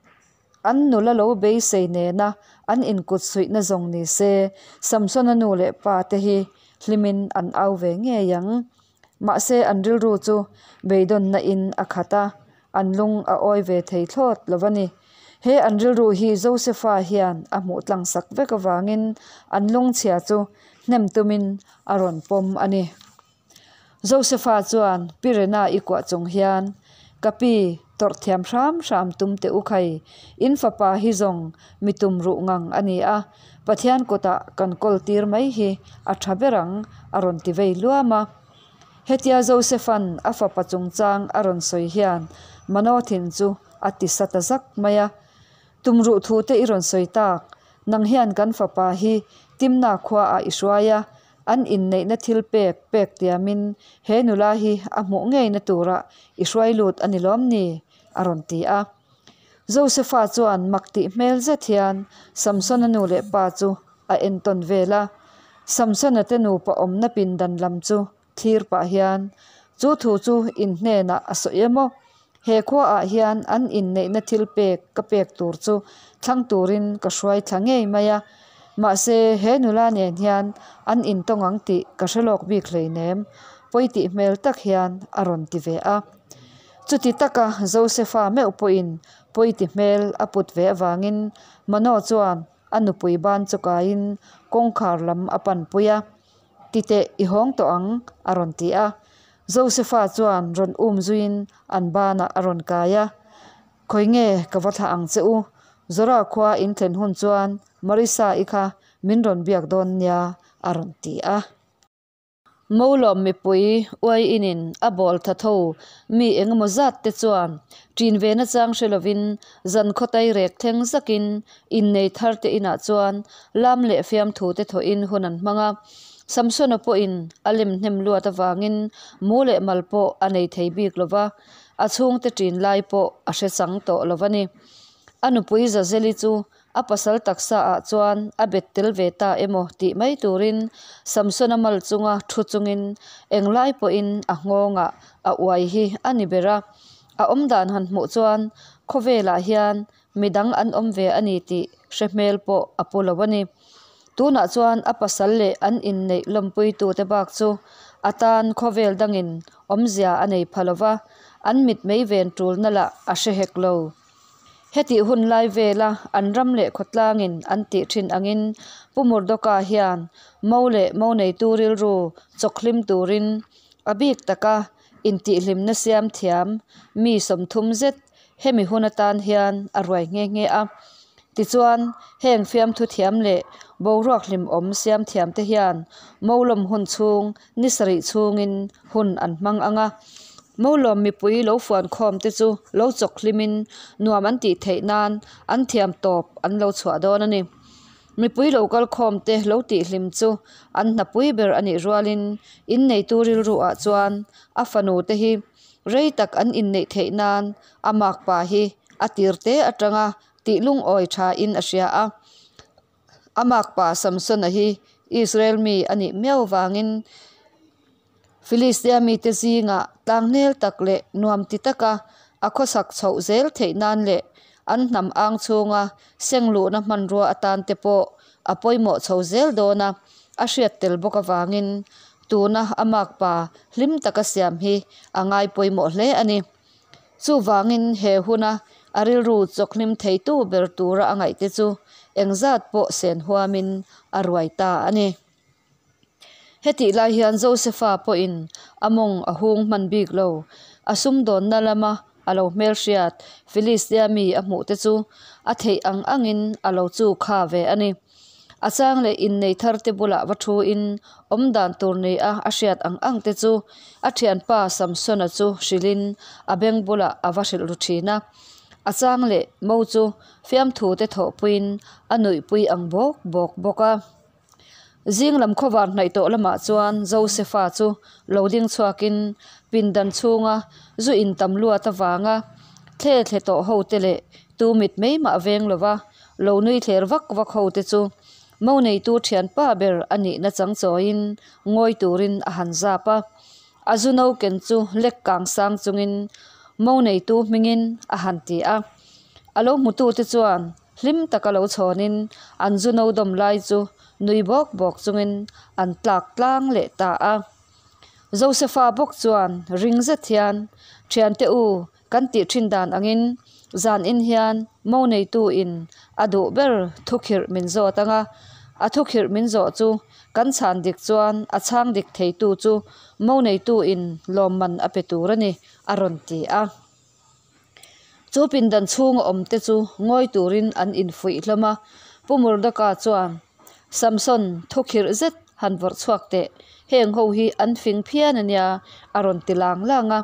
An nula lo beisei nena an inkut suihna zawng ni se, Samsona nu leh pa te hi hlimin an au ve ngei ang. Mahse an rilru chu beidawnna in a khat a, an lung a awi ve thei thlawt lo a ni. He an rilru hi Josepha hian a hmuh tlang sak vek avangin an lungchhia chu hnem tumin a rawn pawm a ni. Josepha chuan Pi Rena i kuah chung hian, Ka pi, tawrh thiam hram hram tum teh u khai, in fapa hi zawng mi tum ruh ngang a ni a, Pathian kutah kan kawl tir mai hi a tha ber ang, a rawn ti vei luam a. Hetia Josepha'n a fapa chungchang a rawn sawi hian Manothin chu a ti sa ta zak mai a. Tum ruh thu te i rawn sawi tak, nang hian kan fapa hi Timna khuaah i hruai a, an inneihna thil pek pek tiamin he nula hi a hmuh ngeina turah i hruai lut a ni lawm ni? a rawn ti a. Josepha chuan mak tih hmel zet hian Samsona nu leh pa chu a entawn vel a, Samsona te nupa awmna pindan lam chu thlir pah hian, Chu thu chu in hnenah a sawi em aw? He khuaah hian an inneihna thil pek ka pek tur chu thlang turin ka hruai thla ngei mai a. Mahse, he nula nen hian an intawng ang tih ka hre lawk bik hleinem, pawi tih hmel tak hian a rawn ti ve a. Chuti taka Josepha meuh pawhin pawi ti hmel a put ve avangin Mano chuan a nupui ban chu kaiin kawngkhar lam a panpui a. Ti teh, i hawng tawh ang, a rawn ti a. Josepha chuan rawn um zuiin an banah a rawn kai a. Khawi nge ka va thlah ang che u? Zora khua in thlen hun chuan Marissa-i kha min rawn biak dawn nia, a rawn ti a. Molawm mipui uai inin a bawl tha tho mi engemaw zat te chuan ṭin ve nachang hre lovin zan khawtai rek thleng zakin innei thar te inah chuan lam leh fiamthu te thawhin hun an hmang a. Samsona pawhin a lem hnem luat avangin mu leh mal pawh a nei thei bik lo va, a chhungte ṭin lai pawh a hre chang tawh lo a ni. A nupui Zazeli chu A pasal taksa ah chuan a bet tel ve ta emaw tih mai turin Samsona mal chunga thu chungin englai pawhin a nghawngah a uai hi a ni ber a. A awmdan han hmuh chuan khawvelah hian midang an awm ve a ni tih hre hmel pawh a pu lo a ni. Tunah chuan a pasal leh an inneih lawmpuitute bak chu a tan khawvel dangin awmzia a nei pha lo va, an mitmei ven tulna lah a hre hek lo. Hetih hun lai vela an ram leh khawtlangin an tih thin angin Pu Murdoka hian mo leh mo neitu rilru chawkhlim turin a bik taka intihhlimna siam thiam mi 30 zet hemi hun atan hian a ruai nghe nghe a. Tichuan, heng fiamthu thiam leh boruak hlimawm siam thiam te hian mo lawm hun chhung ni sarih chhungin hun an hmang ang a. Molawm mipui lo fuan khawm te chu lo chawk hlimin nuam an tih theih nan an thiam tawp an lo chhuah dawn a ni. Mipui lo kal khawm te lo tih hlim chu an hnapui ber a nih rualin inneitu rilru ah chuan a fanu te hi rei tak an inneih theih nan a makpa hi a tir te atanga tih lungawi tha in a hria a. A makpa Samsona hi Israel mi a nih miau vangin Filistia mite zingah tlangnel tak leh nuam ti taka a khawsak chhoh zel theih nan leh an hnam ang chhunga seng luhna hmanrua atan te pawh a pawimawh chho zel dawn a, a hriat tel bawk avangin tuna a makpa hlim taka siam hi a ngai pawimawh hle a ni. Chuvangin he huna a rilru chawkhlim theitu ber tura a ngaihte chu engzat pawh sen huamin a ruai ta a ni. Hetih lai hian Josepha pawhin a mawng a hung hman bik lo. A sumdawnna lama a lo hmelhriat Filistia mi a hmuh te chu a theih ang angin a lo chu kha ve a ni. A chang leh innei thar te bulah va thuin awmdan tur ni a a hriat ang ang te chu a thianpa Samsona chu hrilhin a beng bulah a va hrilh ru thin a. A chang leh mo chu fiamthu te thawhpuiin a nuihpui ang bawk bawk bawk a. Zing lam khawvar hnaih tawh lamah chuan Josefa chu lo ding chhuakin pindan chhunga zu in tam luat avanga thle thle tawh ho te leh tu mit mai mah veng lova lo nui thler vak vak ho te chu mo neitu thianpa ber a nihna chang chawiin ngawi turin a han zap a. A zu no ken chu lek kang sang chungin mo neitu hmingin a han ti a. A lo hmutute chuan hlim taka lo chhawnin an zu no dawm lai chu nui bawk bawk chungin an tlak tlang leh ta a. Josefa bawk chuan ring zet hian, Thiante u, kan tih thin dan angin zan in hian mo neitu in a duh ber thukhirh min zawt ang a, a thukhirh min zawh chu kan chhan dik chuan a chhang dik theitu chu mo neitu in lawmman a pe tur a ni, a rawn ti a. Chu pindan chhunga awmte chu ngawi turin an infuih hlawm a, Pu Murdaka chuan, Samson, thukhirh zet han vawrh chhuak teh, heng ho hi an fing phian a nia, a rawn ti lang lang a.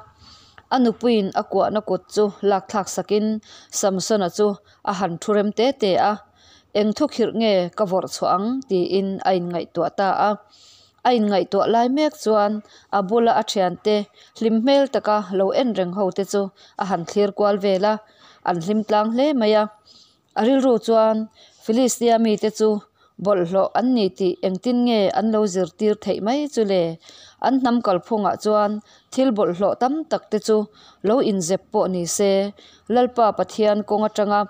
A nupuiin a kuahna kut chu lak thlak sakin Samsona chu a han thu rem te te a, Eng thukhirh nge ka vawrh chhuah ang? tiin a inngaihtuah ta a. A inngaihtuah lai mek chuan a bula a thiante hlim hmel taka lo en reng ho te chu a han thlir kual vel a, an hlim tlang hle mai a. A rilru chuan Philistia mite chu bawlhhlawh an ni tih engtin nge an lo zirtir theih mai chu le? An hnam kalphungah chuan thil bawlhhlawh tam tak te chu lo inzep pawh ni se, Lalpa Pathian kawng atanga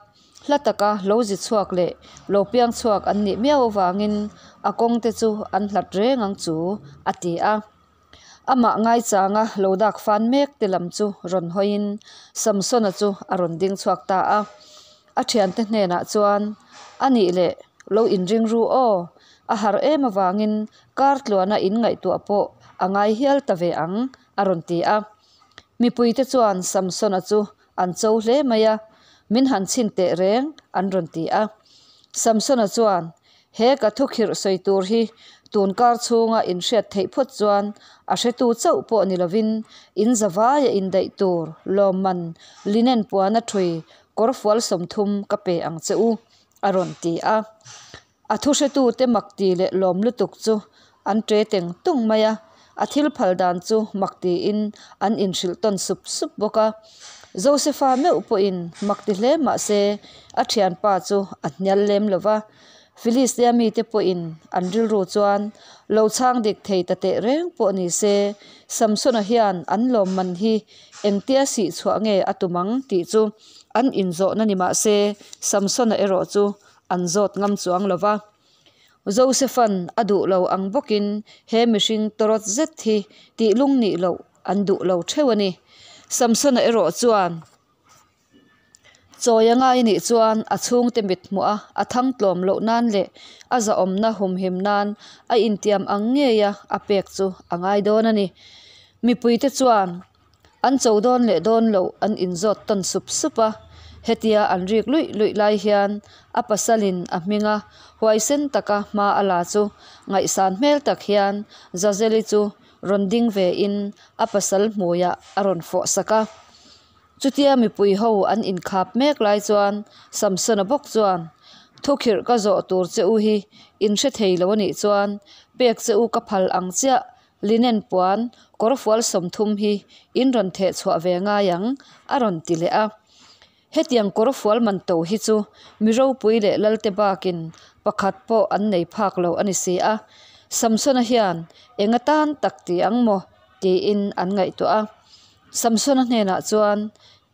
Hla taka lo zi chhuak leh lo piang chhuak an nih miau avangin a kawng te chu an hlat reng ang chu, a ti a. Amah ngaichanga lo dak fan mek te lam chu rawn hawiin Samsona chu a rawn ding chhuak ta a. A thiante hnenah chuan, A nih leh, lo inring ru aw, a har em avangin kar tluana in ngaihtuah pawh a ngai hial ta ve ang, a rawn ti a. Mipuite chuan Samsona chu An cho hle mai a, min han chhin teh reng, an rawn ti a. Samsona chuan, He ka thukhirh sawi tur hi tun kar chhunga in hriat theih phawt chuan a hretu chauh pawh ni lovin in zavaia indaih tur lawmman linen puana thui kawrfual 30 ka pe ang che u, a rawn ti a. A thuhretute mak ti leh lawm lutuk chu an ṭe teng tung mai a, a thil phal dan chu mak tiin an inhrilh tawn sup sup bawk a. Josefa meuh pawhin mak ti hle mah se a ṭhianpa chu a hnial lem lo va. Filistia mite pawhin an rilru chuan lo chhang dik thei ta teh reng pawh ni se, Samsona hian an lawmman hi engtia sih chhuah nge a tum ang tih chu an inzawhna ni mah se, Samsona erawh chu an zawt ngam chuang lo va. Josepha'n a duh lo ang bawkin he mihring tawrawt zet hi tih lung nih loh an duh lo theuh a ni. Samsona erawh chuan chawi a ngai nih chuan a chhungte mit hmuh a, a thang tlawm loh nan leh a zahawmna humhim nan a intiam ang ngeia a pek chu a ngai dawn a ni. Mipuite chuan An cho dawn leh dawn loh an inzawt tawn sup sup a, hetia an rik luih luih lai hian a pasalin a hminga huaisen taka hma a la chu ngaihsan hmel tak hian Zazeli chu rawn ding ve in a pasal hmuiah a rawn fawh sak a. Chutia mipui ho an inkhap mek lai chuan Samsona bawk chuan, Thukhirh ka zawh tur che u hi in hre thei lo a nih chuan pek che u ka phal ang chiah Linen puan kawrfual 30 hi in rawn theh chhuah ve ngai ang, a rawn ti leh a. Hetiang kawrfual man to hi chu mi ropui leh lalte bakin pakhat pawh an nei phak lo a ni si a. Samsona hian eng atan tak ti ang maw? tiin an ngaihtuah a. Samsona hnenah chuan,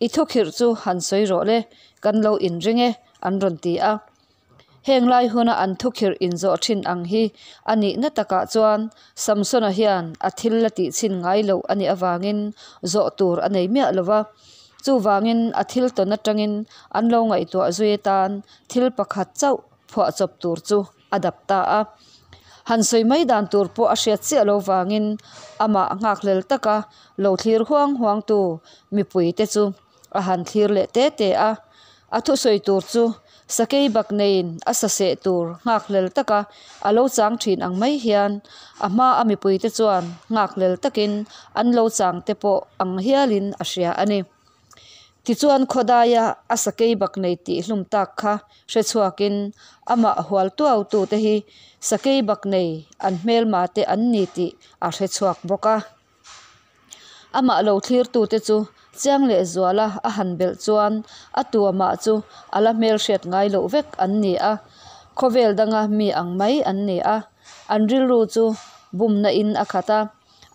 I thukhirh chu han sawi rawh le, kan lo inring e, an rawn ti a. Heng lai huna an thukhirh inzawh thin ang hi a nihna takah chuan Samsona hian a thil la tih chhin ngai loh a nih avangin zawh tur a nei miah lo va. Chuvangin a thil tawn atangin an lo ngaihtuah zui atan thil pakhat chauh phuahchawp tur chu a dap ta a. Han sawi mai dan tur pawh a hriat chiah lo vangin amah nghakhlel taka lo thlir huang huangtu mipuite chu A han thlir leh te te a, a thusawi tur chu sakei bak neiin a sa seh tur nghakhlel taka a lo chang thin ang mai hian a hma a mipuite chuan nghakhlel takin an lo chang te pawh ang hialin a hria a ni. Tichuan khawdaia a sakeibaknei tihhlum tak kha hre chhuakin amah hual tuautute hi sakeibaknei an hmelmate an ni tih a hre chhuak bawk a. Amah lo thlirtute chu chiang leh zuala a han belh chuan a tuamah chu a la hmelhriat ngai loh vek an ni a, khawvel danga mi ang mai an ni a, an rilru chu bumna in a khat a,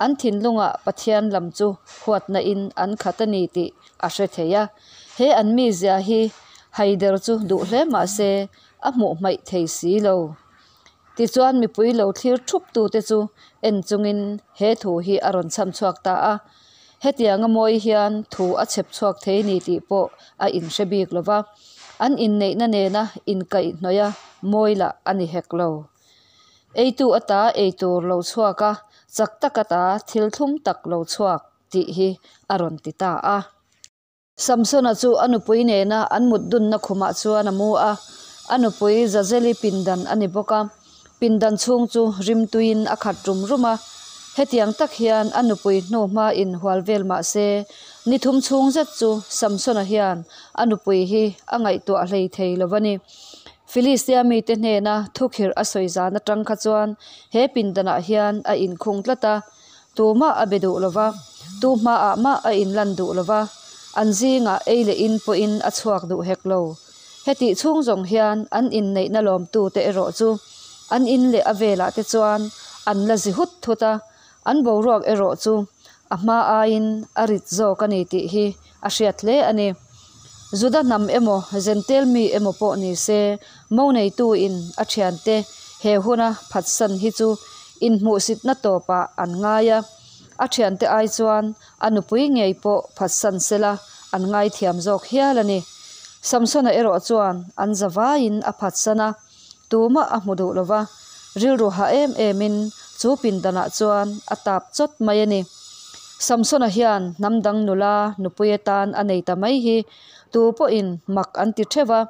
an thinlungah Pathian lam chu huatna in an khat a ni tih a hre thei a. He an mizia hi haider chu duh hle mah se a hmuh hmaih thei si lo. Tichuan mipui lo thlir thup tute chu en chungin he thu hi a rawn chham chhuak ta a. Hetianga mawi hian thu a chhep chhuak thei ni tih pawh a inhre bik lo va, an inneihna nena inkaihhnawih a mawi lah a ni hek lo. Eitu ata eitur lo chhuak a, chak tak ata thil thlum tak lo chhuak tih hi a rawn ti ta a. Samsona chu a nupui nena an mut dunna khumah chuan a mu a, a nupui Jazeli pindan a ni bawk a. Pindan chhung chu rimtuiin a khat rum rum a, hetiang tak hian a nupui hnu hma inhual vel mah se, ni thum chhung zet chu Samsona hian a nupui hi a ngaihtuah hlei thei lo a ni. Filistia mite hnena thukhirh a sawi zan atang kha chuan he pindanah hian a inkhung tlat a, tumah a be duh lo va, tu hmaah mah a inlan duh lo va, an zingah ei leh in pawhin a chhuak duh hek lo. Hetih chhung zawng hian an inneihna lawmtute erawh chu an in leh a velah te chuan an la zi hut thut a, an boruak erawh chu a hma aiin a rit zawk a ni tih hi a hriat hle a ni. Juda hnam emaw Jentail mi emaw pawh ni se, mo neituin a thiante he huna phatsan hi chu inhmuhsitna tawpah an ngai a, a thiante ai chuan a nupui ngei pawh phatsan sela an ngaithiam zawk hial a ni. Samsona erawh chuan an zavaiin a phatsan a, tumah a hmu duh lo va, rilru hah em emin chu pindanah chuan a tap chawt mai a ni. Samsona hian hnam dang nula nupui atan a nei ta mai hi tu pawhin mak an ti theuh a,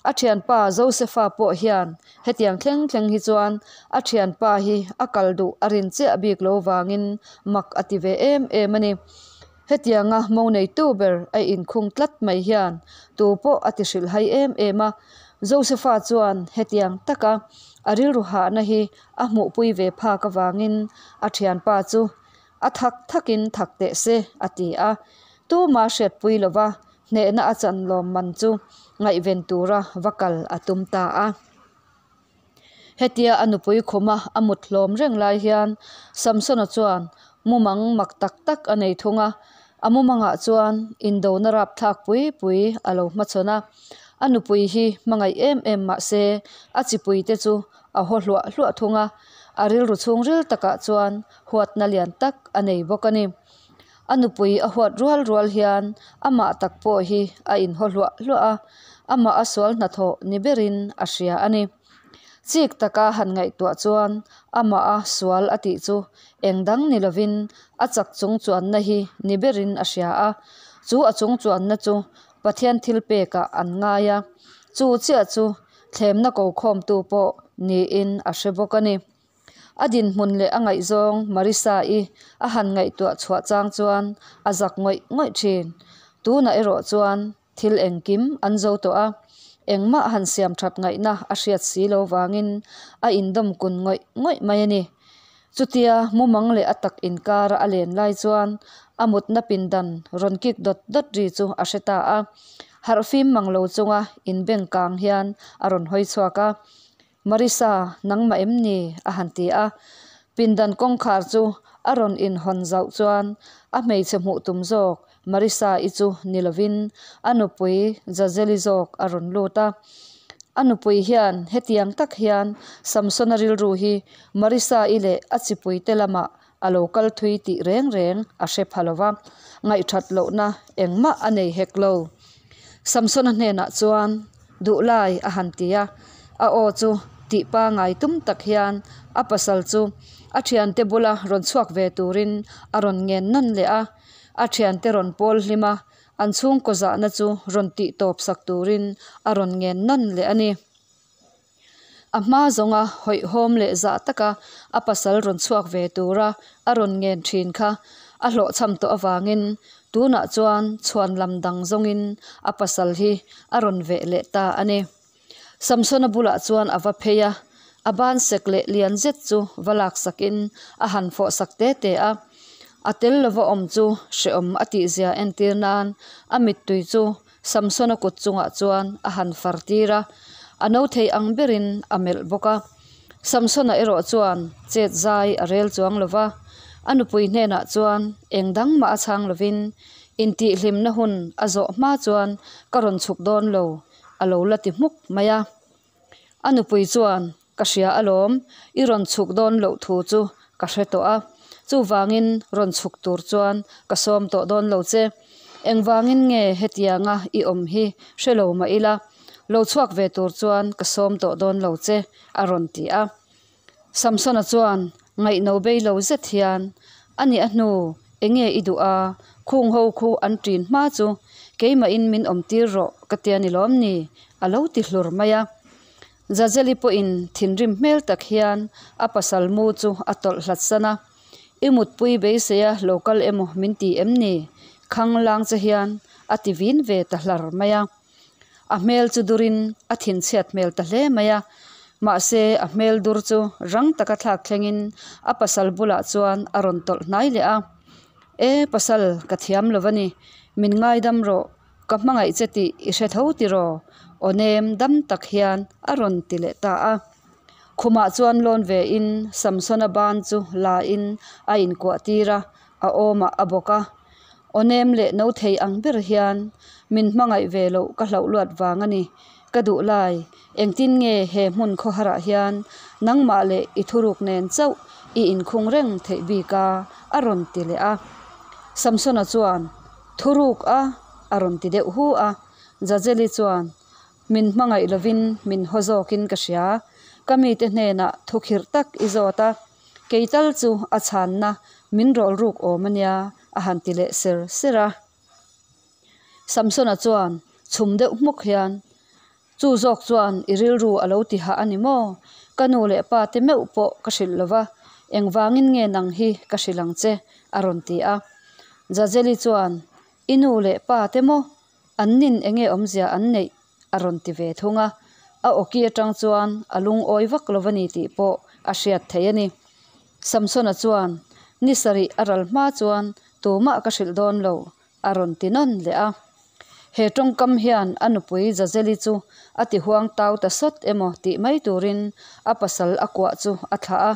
a thianpa Josefa pawh hian hetiang thleng thleng hi chuan a thianpa hi a kal duh a rin chiah bik lo vangin mak a ti ve em em a ni. Hetianga mo neitu ber a inkhung tlat mai hian tu pawh a ti hrilhhai em em a, Josefa chuan hetiang taka a rilru hahna hi a hmuhpui ve phak avangin a thianpa chu a thak thakin thak teh se a ti a, tuma hriatpui lova hnehna a chan lawm man chu ngaihven tura va kal a tum ta a. Hetia a nupui khuma a mut hlawm reng lai hian Samsona chuan mumang mak tak tak a nei thung a, a mumangah chuan indona rapthlak pui pui a lo hmachhawn a. A nupui hi hmangaih em em mah se a chipuite chu a haw hluah hluah thung a, a rilru chhungril takah chuan huatna lian tak a nei bawk a ni. A nupui a huat rual rual hian amah tak pawh hi a inhaw hluah hluah a, amah a sual hnathawh ni berin a hria a ni. Chik taka han ngaihtuah chuan amah a sual a tih chu eng dang ni lovin a chak chung chuanna hi ni berin a hria a, chu a chung chuanna chu Pathian thil pekah an ngai a, chu chiah chu thlemna ko khawmtu pawh niin a hre bawk a ni. A dinhmun leh a ngaihzawng Marissa-i a han ngaihtuah chhuah chang chuan a zak ngawih ngawih thin. Tunah erawh chuan thil engkim an zo tawh a, engmah han siam that ngaihna a hriat si lo vangin a indawm kun ngawih ngawih mai a ni. Chutia mumang leh a tak inkara a len lai chuan a mutna pindan rawn kik dawt dawt ri chu a hre ta a. Harhfim mang lo chunga inbeng kang hian a rawn hawi chhuak a. Marissa, nangmah em ni? a han ti a. Pindan kawngkhar chu a rawn inhawn zauh chuan a hmeichhe hmuh tum zawk Marissa-i chu ni lovin a nupui Jazeli zawk a rawn lut a. A nupui hian hetiang tak hian Samsona rilru hi Marissa-i leh a chipuite lamah a lo kal thui tih reng reng a hre pha lova, ngaihthat lohna engmah a nei hek lo. Samsona hnenah chuan Duhlai a han ti a, a aw chu tih pangai tum tak hian a pasal chu a thiante bula rawn chhuak ve turin a rawn ngen nawn leh a, a thiante rawn pawl hlim a, an chhungkaw zahna chu rawn tih tawp sak turin a rawn ngen nawn leh a ni. A hma zawnga hawihhawm leh zah taka a pasal rawn chhuak ve tura a rawn ngen thin kha a hlawhchham tawh avangin Tunah chuan chhuanlam dang zawngin a pasal hi a rawn veh leh ta a ni. Samsona bulah chuan a va phei a, a ban sek leh lian zet chu va laksakin a han fawhsak te te a. A tel lova awm chu hrehawm a tihzia entir nan a mittui chu Samsona kut chungah chuan a han far tir a, a no thei ang berin a melh bawk a. Samsona erawh chuan chet zai a rel chuang lo va, a nupui hnenah chuan eng dang mah a chhang lovin, Intihhlimna hun a zawh hma chuan ka rawn chhuk dawn lo, a lo la ti hmuk mai a. A nupui chuan, Ka hria alawm, i rawn chhuk dawn loh thu chu ka hre tawh a, chuvangin rawn chhuk tur chuan ka sawm tawh dawn lo che. Engvangin nge hetianga i awm hi hre lo mah ila, lo chhuak ve tur chuan ka sawm tawh dawn lo che, a rawn ti a. Samsona chuan ngaihno bei lo zet hian, A nih a hnu, enge i duh a, khung ho khu an ṭin hma chu keimahin min awm tir rawh ka tia ni lawm ni? a lo ti hlur mai a. Jazeli pawhin thinrim hmel tak hian a pasal mu chu a tawlh hlat san a, I mutpui beiseia lo kal emaw min ti em ni? Khang lang che hian a ti vin ve ta hlar mai a. A hmel chu durin a thinchhiat hmel ta hle mai a, mahse a hmel dur chu rang taka thlak thlengin a pasal bulah chuan a rawn tawlh hnai leh a, E pasal, ka thiam lo va ni, min ngaidam rawh, ka hmangaih che tih i hre tho tiraw? Aw nem dam tak hian a rawn ti leh ta a. Khumah chuan lawn ve in Samsona ban chu la in a inkuah tir a, a awmah a bawk a. Aw nem leh no thei ang ber hian min hmangaih ve loh ka hlauh luat vang a ni. Ka duh lai, engtin nge he hmun khawharah hian nangmah leh i thuruk nen chauh i inkhung reng theih bik a? a rawn ti leh a. Samsona chuan, Thuruk a? a rawn ti deuh hu a. Jazeli chuan, Min hmangaih lovin min haw zawkin ka hria. Ka mite hnenah thukhirh tak i zawt a, kei tal chu a chhanna min rawlruk awm a nia, a han ti leh ser ser a. Samsona chuan chhum deuh hmuk hian, Chu zawk chuan i rilru a lo ti hah a ni maw? Ka nu leh pa te meuh pawh ka hrilh lo va, engvangin nge nang hi ka hrilh ang che? a rawn ti a. Jazeli chuan, I nu leh pa te maw? An nin enge awmzia an neih? a rawn ti ve thung a. A awki atang chuan a lungawi vak lo va ni tih pawh a hriat theih a ni. Samsona chuan, Ni sarih a ral hma chuan tumah ka hrilh dawn lo, a rawn ti nawn leh a. He tawngkam hian a nupui Jazeli chu a ti huang tau ta sawt emaw tih mai turin a pasal a kuah chu a thlah a,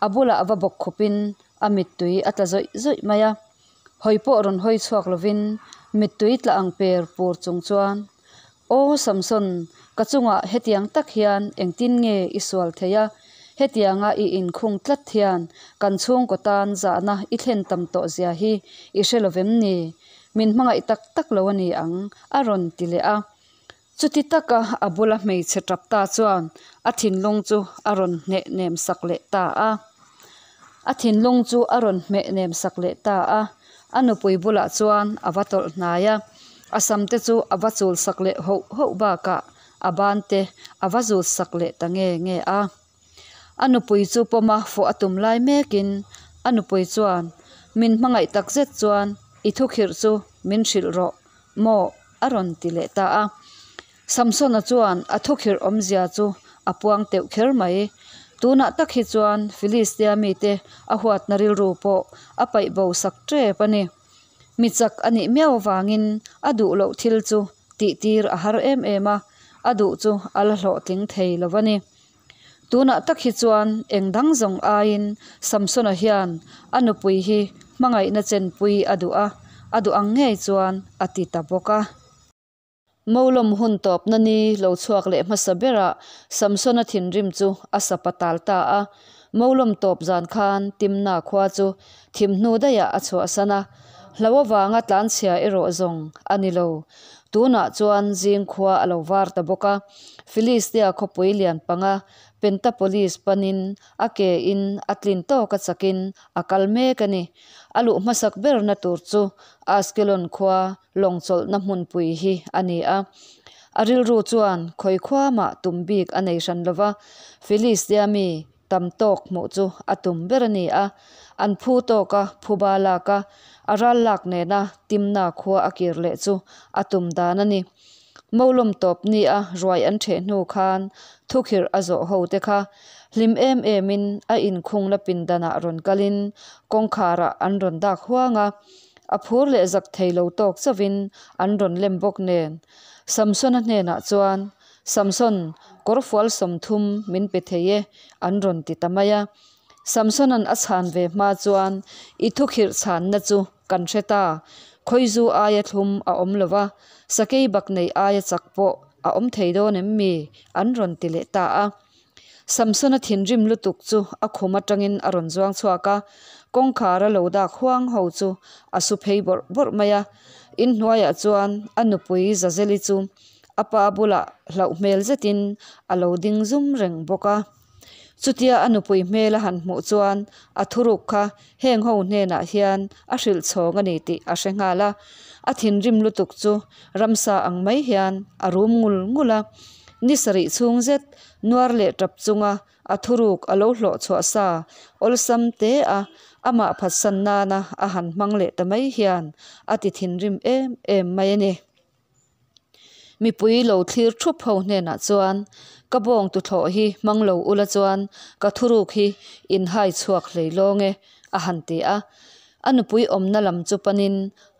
a bulah va bawk khupin a mittui a tla zawih zawih mai a. Hawi pawh rawn hawi chhuak lovin mittui tla ang per pur chung chuan, Aw Samson, ka chungah hetiang tak hian engtin nge i sual thei a? Hetianga i inkhung tlat hian kan chhungkaw tan zahna i thlen tam tawh zia hi i hre lovem ni? Min hmangaih tak tak lo a ni ang, a rawn ti leh a. Chuti taka a bula hmeichhe tap ta chuan a thinlung chu a rawn hneh nem sak leh ta a. A thinlung chu a rawn hmeh nem sak leh ta a. A nupui bulah chuan a va tawlh hnai a, a sam te chu a va chul sak leh hoh hoh bakah a ban te a va zut sak leh ta nge nge a. A nupui chu pawma fawh a tum lai mekin a nupui chuan, Min hmangaih tak zet chuan i thukhirh chu min hrilh rawh maw? a rawn ti leh ta a. Samsona chuan a thukhirh awmzia chu a puang teuh kher mai. Tunah tak hi chuan Filistia mite a huatna rilru pawh a paih bo sak tep a ni. Mi chak a nih miau avangin a duh loh thil chu tihtir a har em em a, a duh chu a la hlawhtling thei lo a ni. Tunah tak hi chuan eng dang zawng aiin Samsona hian a nupui hi hmangaihna chenpui a duh a, a duh ang ngei chuan a ti ta bawk a. Molawm hun tawpna ni lo chhuak leh hmasa berah Samsona thinrim chu a sapa tal ta a. Molawm tawp zan khan Timna khua chu thim hnu daihah a chhuahsan a. Hlo avanga tlanchhia erawh zawng a ni lo. Tunah chuan zing khua a lo var ta bawk a. Filistia khawpui lian panga Pentapolis panin a ke in a tlin tawk a chakin a kal mek a ni. A luh hmasak berna tur chu Askelon khua lawng chawlhna hmunpui hi a ni a. A rilru chuan khawi khuamah tum bik a nei hran lo va, Filistia mi. tam tawk hmuh chu a tum ber a ni a. An phu tawka phuba lak a, a ral lak nena Timna khua a kir leh chu a tum dan a ni. Molawm tawp ni a ruai an ṭheh hnu khan thukhirh a zawh ho te kha hlim em emin a inkhungna pindanah rawn kalin kawngkharah an rawn dak huang a, a phur leh zak thei lo tawk chauhin an rawn lem bawk nen. Samsona hnenah chuan, Samson, kawrfual 30 min pe thei e, an rawn ti ta mai a. Samsona'n a chhan ve hma chuan, I thukhirh chhanna chu kan hre ta, khawizu aia thlum a awm lo va, sakei bak nei aia chak pawh a awm thei dawn em mi? an rawn ti leh ta a. Samsona thinrim lutuk chu a khum atangin a rawn zuang chhuak a, kawngkhar a lo dak huang ho chu a su phei bawrh bawrh mai a. Inhnuaiah chuan a nupui Zazeli chu a pa bulah hlauh hmel zetin a lo ding zum reng bawk a. Chutia a nupui hmel a han hmuh chuan a thuruk kha heng ho hnenah hian a hrilh chhawng a ni tih a hre nghal a. A thinrim lutuk chu ramsa ang mai hian a rum ngul ngul a. Ni sarih chhung zet nuar leh tap chunga a thuruk a lo hlawh chhuah sa awlsam te a amah phatsan nana a han hmang leh ta mai hian a ti thinrim em em mai a ni. Mipui lo thlir thup ho hnenah chuan, Ka bawng tuthlawh hi hmang lo ula chuan ka thuruk hi in hai chhuak hlei lawng e, a han ti a. A nupui awmna lam chu panin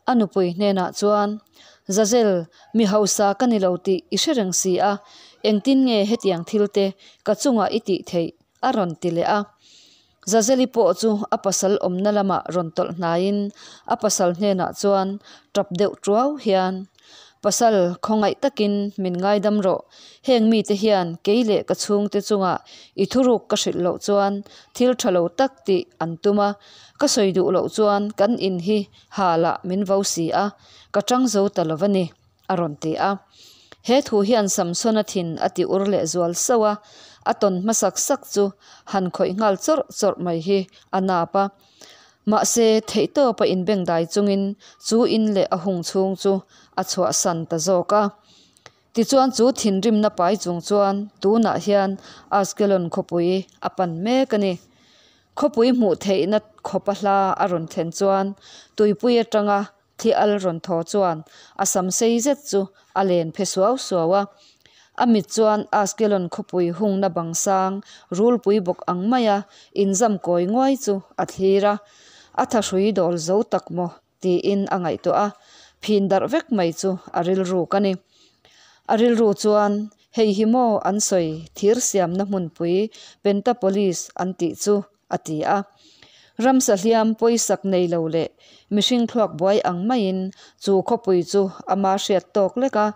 a nupui hnenah chuan, Zazel, mi hausa ka ni lo tih i hre reng si a, engtin nge hetiang thil te ka chungah i tih theih? a rawn ti leh a. Zazeli pawh chu a pasal awmna lamah rawn tawlh hnaiin a pasal hnenah chuan tap deuh tuau hian, Pasal, khawngaih takin min ngaidam rawh. Heng mite hian kei leh ka chhungte chungah i thuruk ka hrilh loh chuan thil tha lo tak tih an tum a, ka sawi duh loh chuan kan in hi halah min vo si a, ka tang zo ta lo va ni. A rawn ti a. He thu hian Samsona thin a ti ur leh zual sauh a, a tawn hmasak sak chu han khawih nghal chawrh chawrh mai hi a nap a. Mahse, theihtawpa inbengdai chungin chu in leh a hung chhung chu a chhuahsan ta zawk a. Tichuan chu thinrimna pai chung chuan tunah hian Askelon khawpui a pan mek a ni. Khawpui hmuh theihna khawpa hla a rawn thlen chuan tuipui atanga Thli al rawn thaw chuan a sam sei zet chu a len phe suau suau a. A mit chuan Askelon khawpui hungna bang sang rulpui bawk ang maia inzam kawi nguai chu a thlir a. A thahrui dawl zo tak maw tiin a ngaihtuah a, phin darh vek mai chu a rilruk a ni. A rilru chuan hei hi maw an sawi thir siamna hmunpui Pentapolis an tih chu a ti a. Ramsa hliam pawisak nei lo leh mihring thluak buai ang maiin chu khawpui chu ama hriat tawk lek a,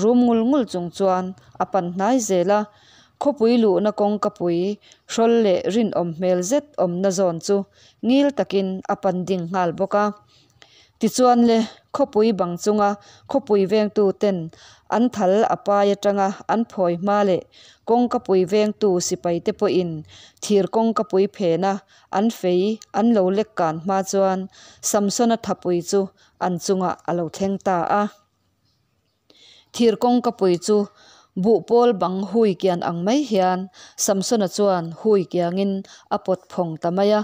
rum ngul ngul chung chuan a pan hnai zel a. Khawpui luhna kawngkapui hrawl leh rinawm hmel zet awmna zawn chu ngil takin a pan ding nghal bawk a. Tichuan le, khawpui bang chunga khawpui vengtu ten an thal a pai atanga an phawi hma leh kawngkapui vengtu sipai te pawhin thir kawngkapui phena an fei an lo lek kan hma chuan Samsona thapui chu an chungah a lo thleng ta a. Thir kawngkapui chu buhpawl bang hui kian ang mai hian Samsona chuan hui kiangin a pawt phawng ta mai a.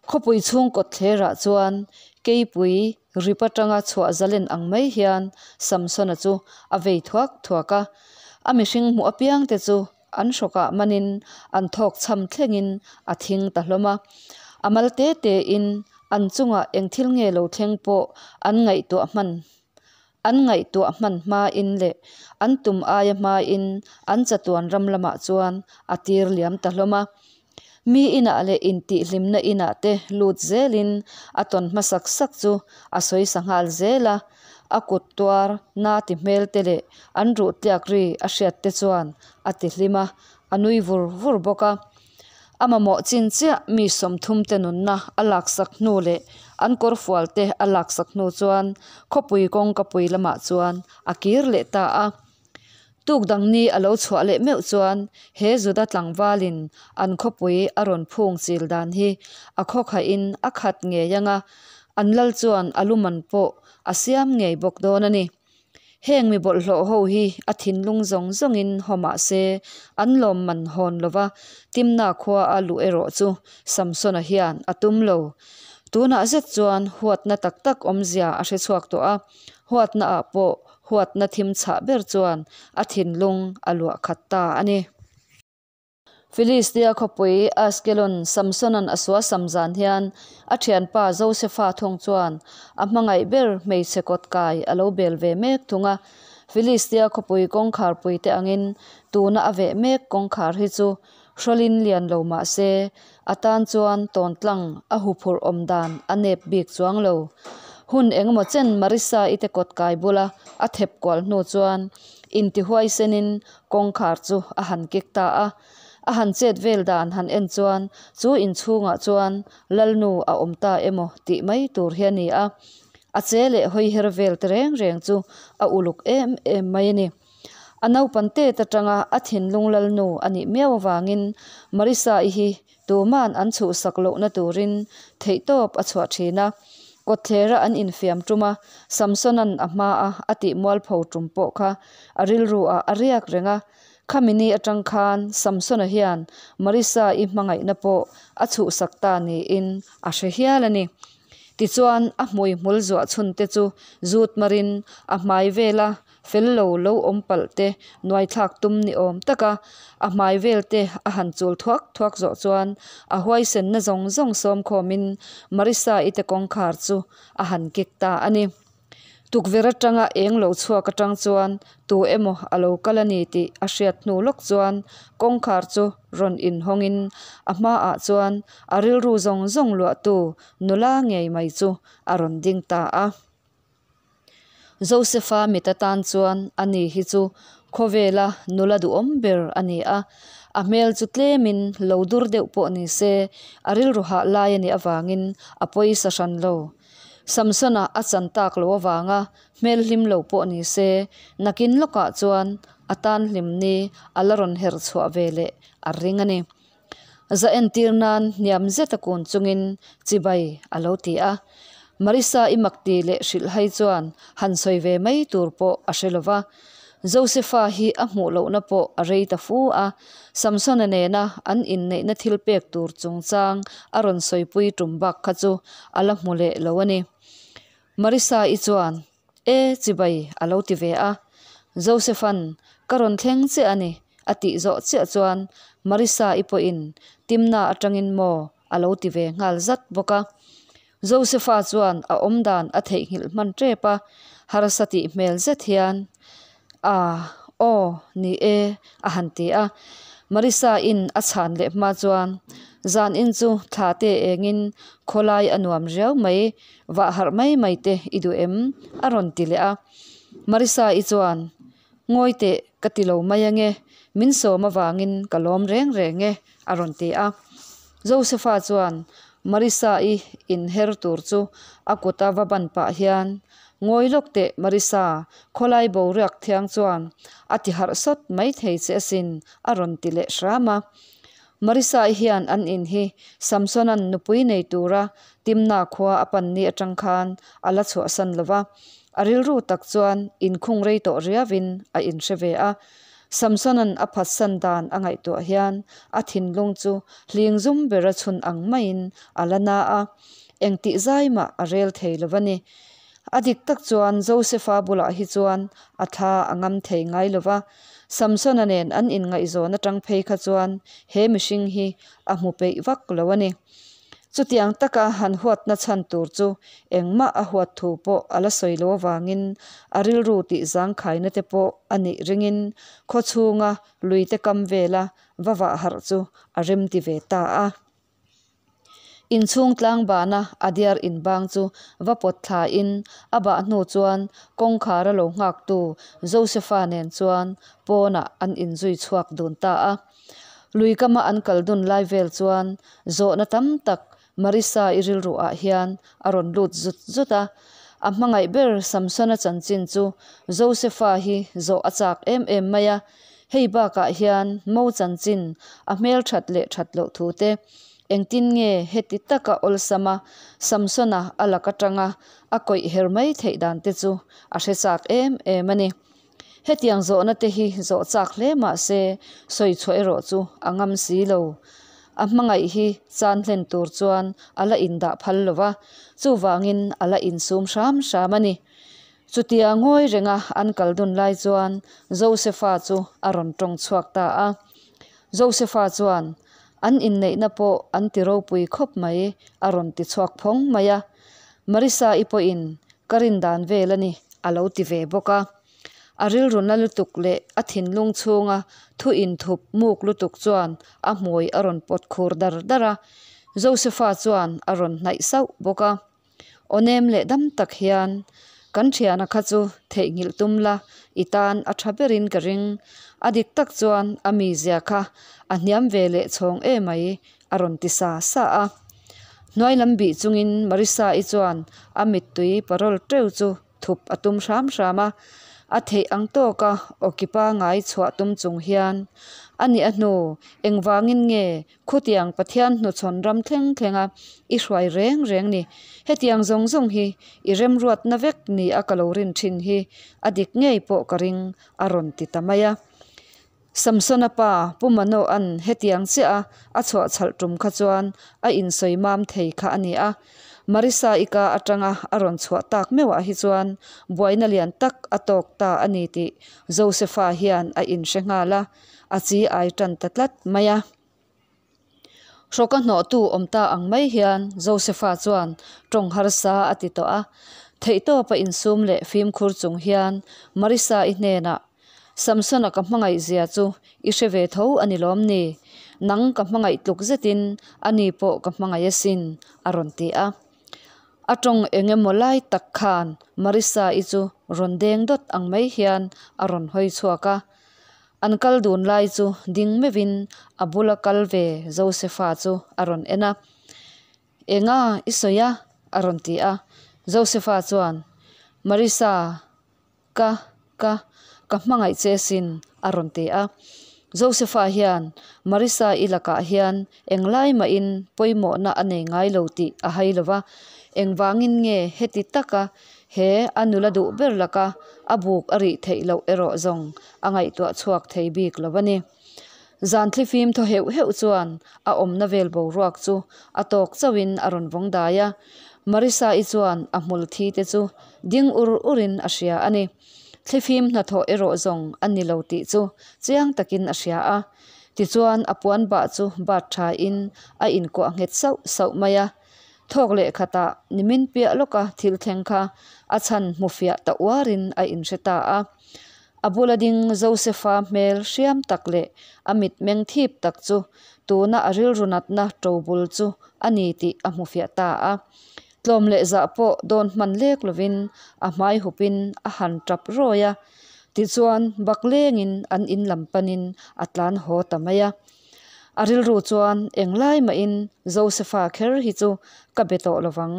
Khawpui chhung kawtthlerah chuan keipui rip atanga chhuah zalen ang mai hian Samsona chu a vei thuak thuak a. A mihring hmuh apiangte chu an hrawkah manin an thawk chham thlengin a thing ta hlawm a. A mal te tein an chungah eng thil nge lo thleng pawh an ngaihtuah hman An ngaihtuah hman hmain leh an tum aia hmain an chatuan ram lamah chuan a tir liam ta hlawm a. Mi inah leh intihhlimna inah te lut zelin a tawn hmasak sak chu a sawi sa nghal zel a. A kut tuar na ti hmel te leh an ruh tliak ri a hriat te chuan a ti hlim a, a nui vur vur bawk a. A mamawh chin chiah mi 30 te nunna a laksak hnu leh an kawrfual te a laksak hnu chuan khawpui kawngkapui lamah chuan a kir leh ta a. Tuk dang ni a lo chhuah leh meuh chuan he Juda tlangvalin an khawpui a rawn phung chil dan hi a khawkhahin a khat ngei ang a, an lal chuan a luman pawh a siam ngei bawk dawn a ni. Heng mi bawlhhlawh ho hi a thinlung zawng zawngin haw mah se, an lawmman hawn lova Timna khua a luh erawh chu Samsona hian a tum lo. Tunah zet chuan huatna tak tak awmzia a hre chhuak tawh a, huatna ah pawh huatna thim chhah ber chuan a thinlung a luah khat ta a ni. Filistia khawpui Askelon Samsona'n a suasam zan hian a thianpa Josefa thung chuan a hmangaih ber hmeichhe kawt kai a lo bel ve mek thung a. Filistia khawpui kawngkharpui te angin tuna a veh mek kawngkhar hi chu hrawlin lian lo mah se a tan chuan tawntlang a huphurh awm dan a nep bik chuang lo. Hun engemaw chen Marissa-i te kawt kai bula a thep kual hnu chuan intihuaisenin kawngkhar chu a han kik ta a. A han chet vel dan han en chuan chu inchhungah chuan Lalnu a awm ta emaw tih mai tur hi a ni a. A che leh hawi her vel te reng reng chu a uluk em em mai a ni. A naupan tet atanga a thinlung Lalnu a nih miau avangin Marissa-i hi tuman an chhuhsak lohna turin theihtawp a chhuah thin a. Kawtthlera an infiam tum a, Samson-a'n a hmaa a tih mualpho tum pawh kha a rilru ah a riak reng a. Khami ni atang khan Samsona hian Marissa-i hmangaihna pawh a chhuhsak ta niin a hre hial a ni. Tichuan a hmui hmul zuah chhun te chu zut marin a hmai vela fel lo lo awm palh te nuaithlak tum ni awm taka a hmai vel te a han chul thuak thuak zawh chuan a huaisenna zawng zawng sawm khawmin Marissa-i te kawngkhar chu a han kik ta a ni. Tukverh atanga eng lo chhuak atang chuan tu emaw a lo kal a ni tih a hriat hnu lawk chuan kawngkhar chu rawn inhawngin a hmaah chuan a rilru zawng zawng luahtu nula ngei mai chu a rawn ding ta a. Josepha mit atan chuan ani hi chu khawvela nula duhawm ber a ni a, a hmel chu tlemin lo dur deuh pawh ni se a rilru hah lai a nih avangin a pawisa hran lo. Samsona a chan tak loh avanga hmel hlim lo pawh ni se, nakin lawkah chuan a tan hlim ni a la rawn herh chhuah ve leh a ring a ni. Za entir nan hniam zet a kun chungin chibai a lo ti a. Marissa i mak ti leh hrilh hai chuan han sawi ve mai tur pawh a hre lo va. Josepha hi a hmuh lohna pawh a rei ta fu a, Samsona nena an inneihna thil pek tur chungchang a rawn sawipui tum bak kha chu a la hmu leh lo a ni. Marissa-i chuan, E, chibai a lo ti ve a. Josepha'n, Ka rawn thleng che a ni a tih zawh chiah chuan Marissa-i pawhin Timna atangin maw a lo ti ve nghal zat bawk a. Josepha chuan a awmdan a theihnghilh hman tep a, harsa tih hmel zet hian, Ah, aw, ni e, a han ti a. Marissa-in a chhan leh hma chuan, Zan in chu thla te engin khawlai a nuam riau mai, vah harh mai mai te i duh em? a rawn ti leh a. Marissa-i chuan, Ngawi teh, ka ti lo mai ange, min sawm avangin ka lawm reng reng e, a rawn ti a. Josepha chuan Marissa-i inher tur chu a kuta va ban pah hian, Ngawi lawk teh Marissa, khawlai boruak thiang chuan a ti harh sawt mai thei che asin, a rawn ti leh hram a. Marissa-i hian an in hi Samson-a'n nupui nei tura Timna khua a pan ni atang khan a la chhuahsan lo va, a rilru tak chuan inkhung rei tawh riauin a inhre ve a. Samson-a'n a phatsan dan a ngaihtuah hian a thinlung chu hling zum bera chhun ang maiin a la na a, engtih zai mah a rel thei lo va ni. A dik tak chuan Josepha bulah hi chuan a thla a ngam thei ngai lo va, Samsona nen an inngaihzawn atang phei kha chuan he mihring hi a hmu peih vak lo a ni. Chutiang taka han huatna chhan tur chu engmah a huat thu pawh a la sawi lo avangin a rilru tih zangkhaina te pawh a nih ringin khawchhunga luite kam vela va vah harh chu a remti ve ta a. Inchhung tlang bana a diar inbang chu va pawt thlain a bah hnu chuan kawngkhar a lo nghaktu Josepha nen chuan pawnah an inzui chhuak dun ta a. Lui kama an kal dun lai vel chuan zawhna tam tak Marissa-i rilru ah hian a rawn lut zut zut a. A hmangaih ber Samsona chanchin chu Josepha hi zawh a chak em em mai a. Hei bakah hian Mo chanchin a hmelthat leh that loh thu te, Engtin nge heti taka awlsama Samsona a lak atanga a kawih her mai theih dan te chu a hre chak em em a ni. Hetiang zawhna te hi zawh chak hle mah se sawi chhuah erawh chu a ngam si lo. A hmangaih hi chan hlen tur chuan a la indah phal lo va, chuvangin a la insum hram hram a ni. Chutia ngawi renga an kal dun lai chuan Josefa chu a rawn tawng chhuak ta a. Josefa chuan, An inneihna pawh an ti ropui khawp mai, a rawn ti chhuak phawng mai a. Marisa-i pawhin, Ka rin dan vel a ni, a lo ti ve bawk a. A rilru na lutuk leh a thinlung chhunga thu inthup muk lutuk chuan a hmui a rawn pawt khur dar dar a. Josefa chuan a rawn hnaih sauh bawk a. Aw nem leh dam tak hian, Kan thiana kha chu theihnghilh tum la, i tan a tha berin ka ring. A dik tak chuan a mizia kha a hniam ve leh chhawng emai, a rawn ti sa sa a. Hnuai lam bih chungin Marisa-i chuan a mittui parawl teuh chu thup a tum hram hram a, a theih ang tawka awki pangai chhuah tum chung hian, A nih a hnu, engvangin nge Khutiang Pathian hnuchhawn ram thleng thlenga i hruai reng reng ni. Hetiang zawng zawng hi i remruatna vek ni a ka lo rin thin hi a dik ngei pawh ka ring a rawn ti ta mai a. Samsona pa Pu Manoa'n hetiang chiah a a chhuah chhalh tum kha chuan a insawi mam thei kha a ni a. Marisa i ka atanga a rawn chhuah tak meuhah hi chuan buaina lian tak a tawk ta a ni tih Josefa hian a inhre nghal a, a chi ai tan ta tlat mai a. Hrawka hnawhtu awm ta ang mai hian Josefa chuan tawng harsa a ti tawh a. Theihtawpa insum leh fimkhur chung hian Marisa-i hnenah, Samsona ka hmangaihzia chu i hre ve tho a ni lawm ni? Nang ka hmangaih tluk zetin ani pawh ka hmangaih asin, a rawn ti a. A tawng eng emaw lai tak khan Marisa-i chu rawn deng dawt ang mai hian a rawn hawi chhuak a. An kal dun lai chu ding meuhin a bula kal ve Josefa chu a rawn en a, Enga i sawi a? a rawn ti a. Josefa chuan, Marisa, ka, ka, ka hmangaih che sin, a rawn ti a. Josefa hian Marisa i lakah hian englai mahin pawimawhna a nei ngai lo tih a hai lo va, engvangin nge heti taka He a nula duh ber laka a buk a rih theih loh erawh zawng a ngaihtuah chhuak thei bik lo a ni. Zan thlifim thaw heuh heuh chuan a awmna vel boruak chu a tawk chauhin a rawn vawng dai a. Marisa-i chuan a hmul thi te chu ding ur urin a hria a ni. Thlifim hnathawh erawh zawng a ni lo tih chu chiang takin a hria a. Tichuan a puan bah chu bat thain a inkuah nghet sauh sauh mai a. Thawk leh khatah nimin piah lawka thil thleng kha a chhan hmu fiah ta uarin a inhre ta a. A bula ding Josefa hmel hriam tak leh a mitmeng thip tak chu tuna a rilru natna to bul chu a ni tih a hmu fiah ta a. Tlawm leh zah pawh dawn hman lek lovin a hmai hupin a han tap rawi a. Tichuan bak lengin an in lam panin a tlan haw ta mai a. A rilru chuan englai mahin Josefa kher hi chu ka be tawh lovang.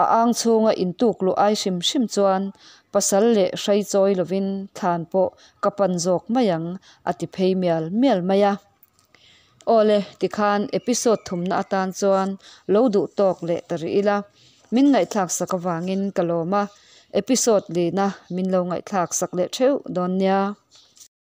A ang chhunga intuk luh ai hrim hrim chuan pasal leh hrai chawi lovin thlan pawh ka pan zawk mai ang a ti phei mial mial mai a. Awle, tikhan episode thumna atan chuan lo duh tawk leh ta rih ila. Min ngaihthlak sak avangin ka lawm a, episode lina min lo ngaihthlak sak leh theuh dawn nia.